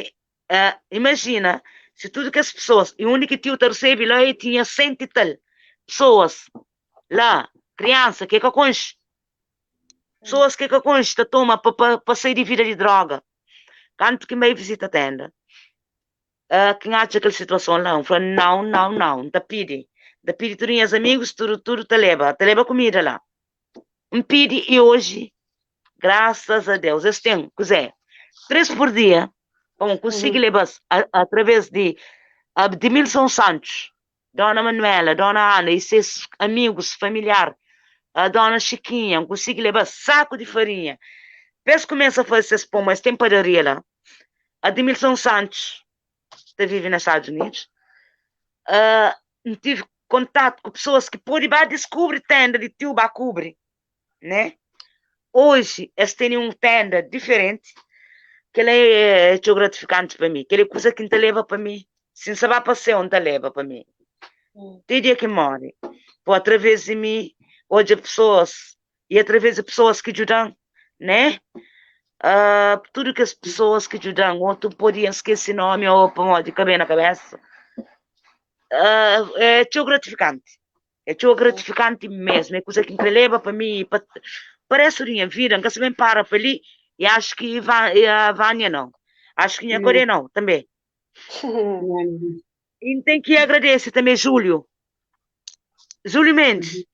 Uh, imajina si tudu kes pesoas, i undi ki tiu ta resebe la, e tinha senti tal pesoas la, kriansa ki e ka konxe, pesoas ki e ka konxe ta toma pa, pa, pa sai di vida di droga. Kantu ki N bai visita tenda, uh, ki N atxa kel situason la, N fla, nau, nau, nau, N ta pidi, N ta pidi tudu nhas amigus, tudu, tudu ta leba, ta leba kumida la. N pidi i oji, grasas a Deus, es ten, kuzê, 3 por dia, pa N konsigi leba-s através di Admilson Santos, Dona Manuela, Dona Ana i ses amigus, familiar, a Dona Xikinha, N konsigi leba-s saku di farinha pa es kumesa faze ses pon, ma es ten padaria la. Admilson Santos ta vive na Stadus Unidus. N tive kontatu ku pesoas ki pode ba diskubri tenda di tiu ba kubri, né? Oji es tene un tenda diferenti, kel-la é txeu gratifikanti pa mi, kel-la é kuza ki N ta leba pa mi, si N sa ba pa séu N ta leba pa mi. Ti dia ki N móre. Po através di mi odja pesoas i através di pesoas ki djuda-m, né? Uh, tudu kes pesoas ki djuda-m, otu podia skese nomi ô pamodi ka ben na kabesa. Uh, é txeu gratifikanti. É txeu gratifikanti mesmu. É kuza ki N kre leba pa mi pa, pa restu di nha vida. N ka sa ben para pa li i acho ki Vânia nau. Acho ki nha Kodé nau tanbe. I N ten ki agradese tanbe Júlio. Júlio Mendes,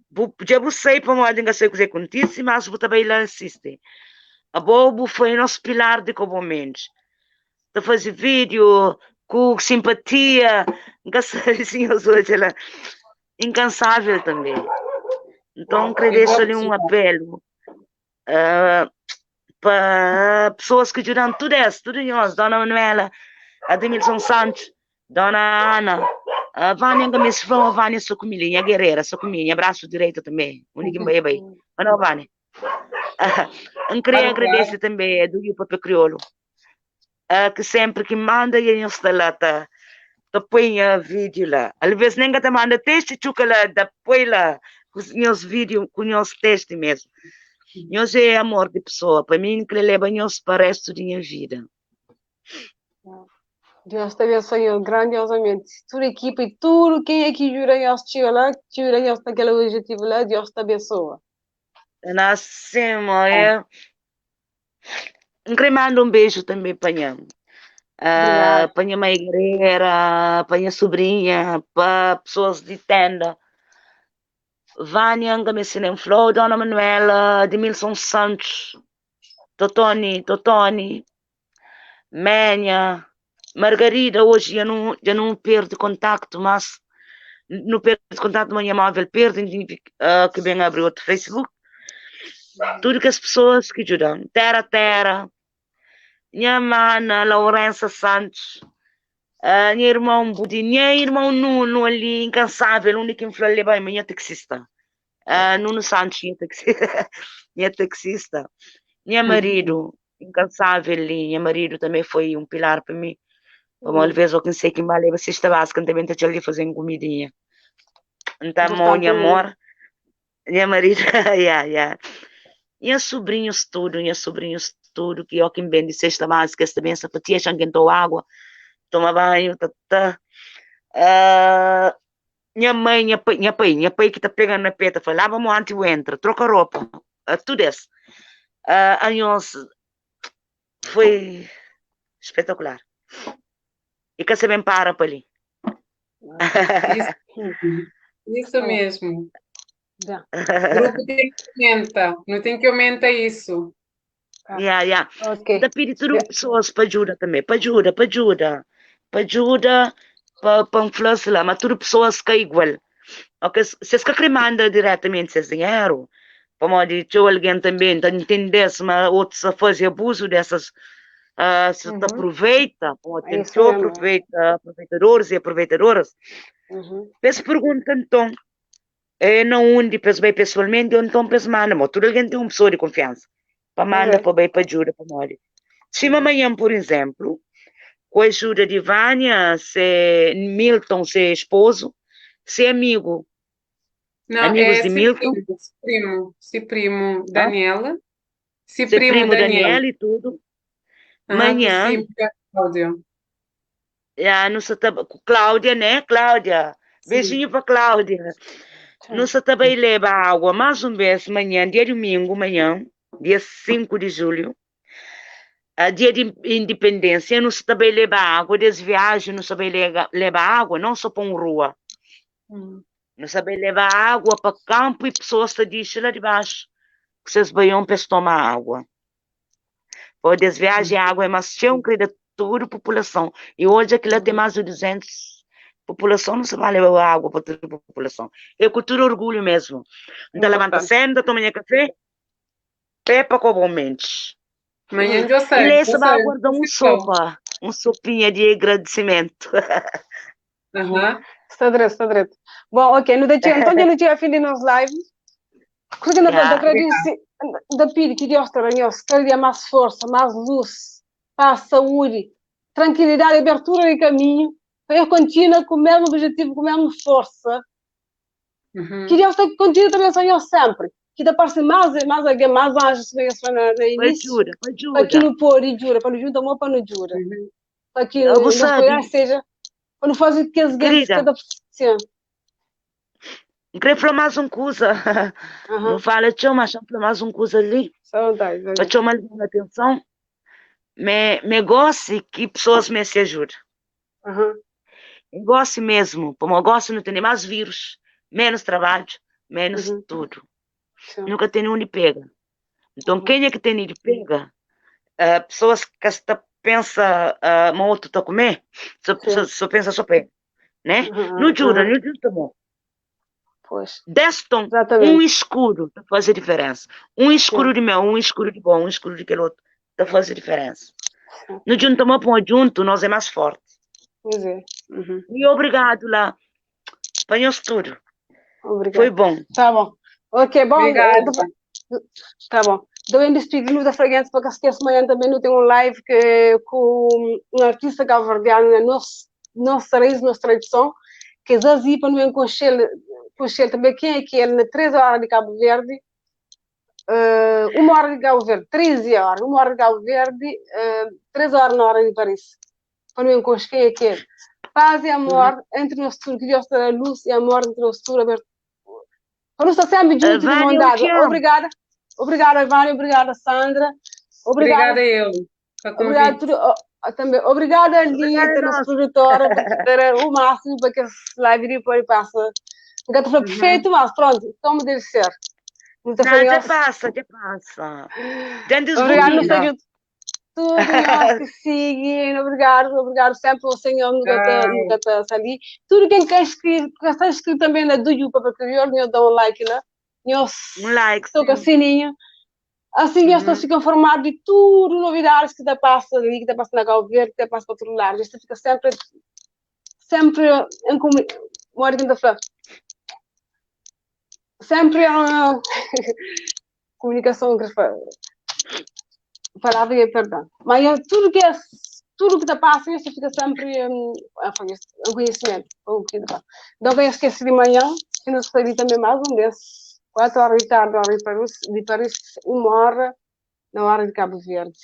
bu, dja bu sai pamodi N ka sai kuzê ki kontise, mas bu ta bai la asisti. Abo bu foi nos pilar di Kobon Mendes. Ta faze vídeo ku simpatia, N ka sabe si nhos odja la. Inkansável tanbe. Nton, N kre dexa li un apelu uh, pa pesoas ki djuda-m, tudu es, tudu nhos, Dona Manuela, Ademilson Santos, Dona Ana, a Vânia, N ka meste fla ma Vânia sta ku mi li, nha gerera sta ku mi, nha brasu direita tanbe, undi ki N bai, e bai. Ma nau, Vânia. N kre agradese tanbe do Yu Papia Kriolu, uh, ki senpri ki manda e nhos sta la ta ta poi nha vídeo la. Alvês nen ka ta manda textu, txuka la da poi la ku nhos vídeo, ku nhos textu mesmu. Nhos é amor di pessoa, pa mi N kre leba nhos pa restu di nha vida. Deus ta abençoa nhos grandiosamente. Tudu ekipa e tudu kenha ki djuda nhos txiga la, txiga nhos na kel objetivu la, Deus ta abençoa. Na sim, é. N kre manda un beju tanbe pa nha uh, pa nha mãe guerreira, pa nha sobrinha, pa pessoas di tenda. Vânia, N ka meste nen fla-u, Dona Manuela, Admilson Santos, Totoni, Totoni, Ménia, Margarida, oji dja nu, dja nu perde kontaktu, mas nu perde kontaktu, ma nha móvel perde, N tinha uh, ki ben abri otu Facebook. Tudu kes pesoas ki djuda-m, Tera Tera, nha mana Laurensa Santos, uh, nha irmon Budi, nha irmon Nuno ali, inkansável, undi ki N fla-l, el bai, ma nha taksista. Uh, Nuno Santos, nha taxista, nha taxista. Nha marido, incansável li, nha marido também foi um pilar para mim. Pamodi alvês o ki N sei ki N ba leba cesta básica, N também ta txal di faze-m kumidinha. N ta amau nha amor, nha marido, ya, ya. Nha sobrinhos tudo, nha sobrinhos tudo, ki o ki N ben di cesta básica, es ta ben sapatia, txan kentou água, toma banho, ta, ta. Uh, Nha mai, nha pai, nha pai, nha pai ki ta pega-m na pé ta fla, laba mô antis bu entra, troka ropa, tudu es. Anhos foi spetakular. I ka sa ben para pa li. Isso, isso mesmo. Grupo tem que aumenta, não tem que aumenta isso. Ya, ya. Ok. N ta pidi tudu pesoas pa djuda tanbê, pa djuda, pa djuda, pa djuda, pa, pa N fla-s la, ma tudu pesoas ka igual. Ok, si es ka kre manda diretamenti ses dinheru, pamodi txeu algen tanbê, N ta ntende-s, ma otus ta faze abuzu desas, ah, si ta aproveita, pamodi ten Isso txeu mesmo. aproveita, aproveitadoris i aproveitadoras, pa es pergunta nton, É na undi pa es bai pesoalmenti ô nton pa es manda. Mo tudu algen ten un pesoa di konfiansa pa manda pa bai pa djuda pamodi sima manhan pur izénplu ku ajuda di Vânia se Milton se espozu se amigu Não, amigus é di se Milton primo, se primo, se primo hã? Daniel, se Se primo primu Daniel. Daniel i tudu Aham, ku manhan se Cláudio. Ya, nu sa ta ku Cláudia, né? Cláudia, beijinho pa Cláudia. Nu sa ta bai leba água más un bes manhan, dia dumingu manhan, dia 5 di julhu, ah, dia di independência, nu sa ta bai leba água des viaji, nu sa bai lega, leba água não só pa un rua. Nu sa bai leba água pa kampu i pesoas ta dixi la di baxu ku ses baion pa es toma água. Pa des viaji água é más txeu, N kre da tudu populason. I odja ki la ten más di 200 populason, nu sa ba leba água pa tudu populason. É ku tudu orgulhu mesmu. N ta labanta sédu, N ta toma nha kafé, pé pa Kobon Mendes. Manhan djo I sai, la es djo sa ba sai, guarda un sopa, un sopinha di agradisimentu. Aham. Sta dretu, sta dretu. Bon, ok, nu ta txiga, nton dja nu txiga fin di nos live. Kuza ki N ta fla, N ta Ya. agradise, N ta pidi ki Deus ta da nhos kada dia más forsa, más lus, pas, saúdi, trankilidadi, abertura di kaminhu. Pa el kontinua ku mesmu objetivu, ku mesmu forsa. Uhum. Ki Deus ta kontinua ta abensoa nhos sempri. Ki ta parse más e más algen, más anjus, sima nhos fla na, na Pa inísiu, djuda, pa pa ki djuda. nu pode djuda, pa nu djunta mô pa nu djuda. Uhum. Pa ki Bu nos sabe, apoiar seja, pa nu faze kes gentis querida, ka ta sim. N kre fla más un kuza. Nu Aham. fala txeu, mas xa-m fla más un kuza li Sta à vontade, pa vai. txoma algen atenson. Me, me gósi ki pesoas meste ajuda. Aham. É gósi mesmu, pamodi gósi nu tene más vírus, ménus trabadju, ménus Uhum. tudu. Sim. Nu ka tene undi pega. Nton, Uhum. kenha ki tene di pega, ah, pesoas ka sta pensa ah, ma otu ta kume, so, Sim. so, so pensa so pa el, né? Nu Aham. djuda, Aham. nu djuda mô. Pois. Des ton, un Exatamente. eskudu ta faze diferensa. Un Sim. eskudu di meu, un eskudu di bo, un eskudu di kel otu ta faze diferensa. Sim. Nu djunta mô pamodi djuntu nos é más forti. Pois é. Uhum. E obrigadu lá pa nhos tudu. Foi Obrigada. bom. Tá bom. Ok, bom. Obrigada. Tá bom. Então, em despedindo da Fraguense, para que esqueça, amanhã também não tem um live que, com um artista cabo-verdiano na nossa, nossa raiz, nossa tradição, que é Zazi, para não enconchar também quem é que ele, na 3 horas de Cabo Verde, 1 hora de Cabo Verde, 13 horas, 1 hora de Cabo Verde, 3 horas na hora de Paris, para não enconchar quem é que é. Paz e amor entre nós tudo, que Deus te luz e amor entre nós tudo, aberto. Para nós estar sempre juntos de Vânia, mão eu dada. te amo. Obrigada. Obrigada, Vânia. Obrigada, Sandra. Obrigada. Obrigada eu pelo Obrigada, convite. tudo, oh, oh, também. Obrigada, Obrigada, Lita, nossa nós. produtora, por ter o máximo para que esse live depois passe. Nunca te foi Uhum. perfeito, mas pronto, como deve ser. Não te Não, foi já nós. passa, já passa. Já Obrigado, não desbobina. sei tudo, nós que seguem. Obrigado, obrigado sempre ao Senhor, nunca te, Tchau. nunca te ali. Tudo quem quer inscrever, que está inscrito também na do YouTube para Crioulo, eu dou um like lá. Eu Um like, toca sim. sininho. Assim, eu estou Uhum. fica informado de tudo, novidades que está passa ali, que está passando na Cabo Verde, que está passando para outro lado. Isto fica sempre, sempre em comunicação. Sempre em comunicação, que palavra e perdão. Mas é tudo que é, tudo que está passando, isso fica sempre em conhecimento. O que tá passa. Então, eu esqueci de manhã, que não sabia também mais um desses. 4 horas de tarde, hora de Paris, de Paris, 1 hora na hora de Cabo Verde.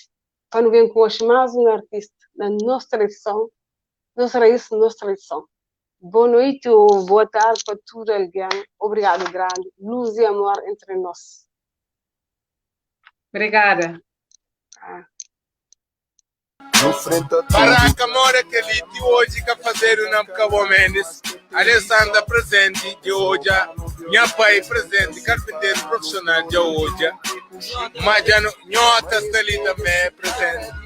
Quando vem com hoje mais um artista na nossa tradição, nossa raiz, nossa tradição. Boa noite ou boa tarde para tudo alguém. Obrigado, grande. Luz e amor entre nós. Obrigada. Ah. Barraca mora que ali de hoje que fazer o nome Cabo Mendes. Alessandra presente de hoje, minha pai presente, carpinteiro profissional de hoje. Mas já não, Nhota está ali também presente.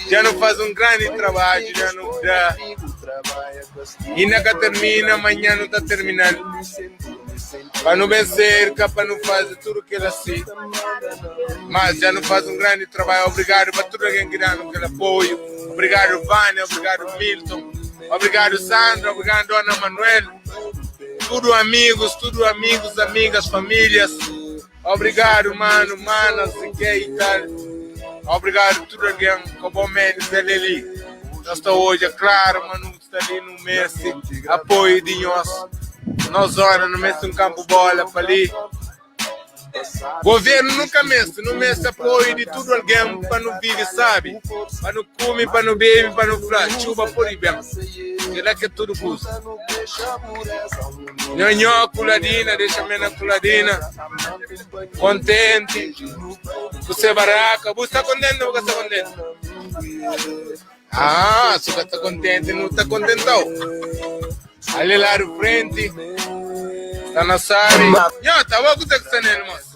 Já não faz um grande trabalho, já não dá. E nunca termina, amanhã não está terminando. Para não vencer, para não fazer tudo que ele assim. Mas já não faz um grande trabalho. Obrigado para tudo quem que dá aquele apoio. Obrigado, Vânia. Obrigado, Milton. Obrigado, Sandra. Obrigado, Dona Manuel. Tudo amigos, tudo amigos, amigas, famílias. Obrigado, mano, manas, que e tal. Obrigado, tudo alguém, com bom menos ele ali. Nós está hoje, é claro, mano, está ali no Messi. Apoio de nós. Nós ora no Messi um campo bola para ali. Governo nunca mexe, não mexe apoio de tudo alguém para não viver, sabe? Para não comer, para não beber, para não falar, chuva por aí bem. Que lá que tudo custa. Nhonhó, culadina, deixa-me na culadina. Contente. Você barraca, você está contente ou você está contente? Ah, se você está contente, não está contentão. Ali lá de frente, está na sala. Nhó, tá bom que você está nele, moço.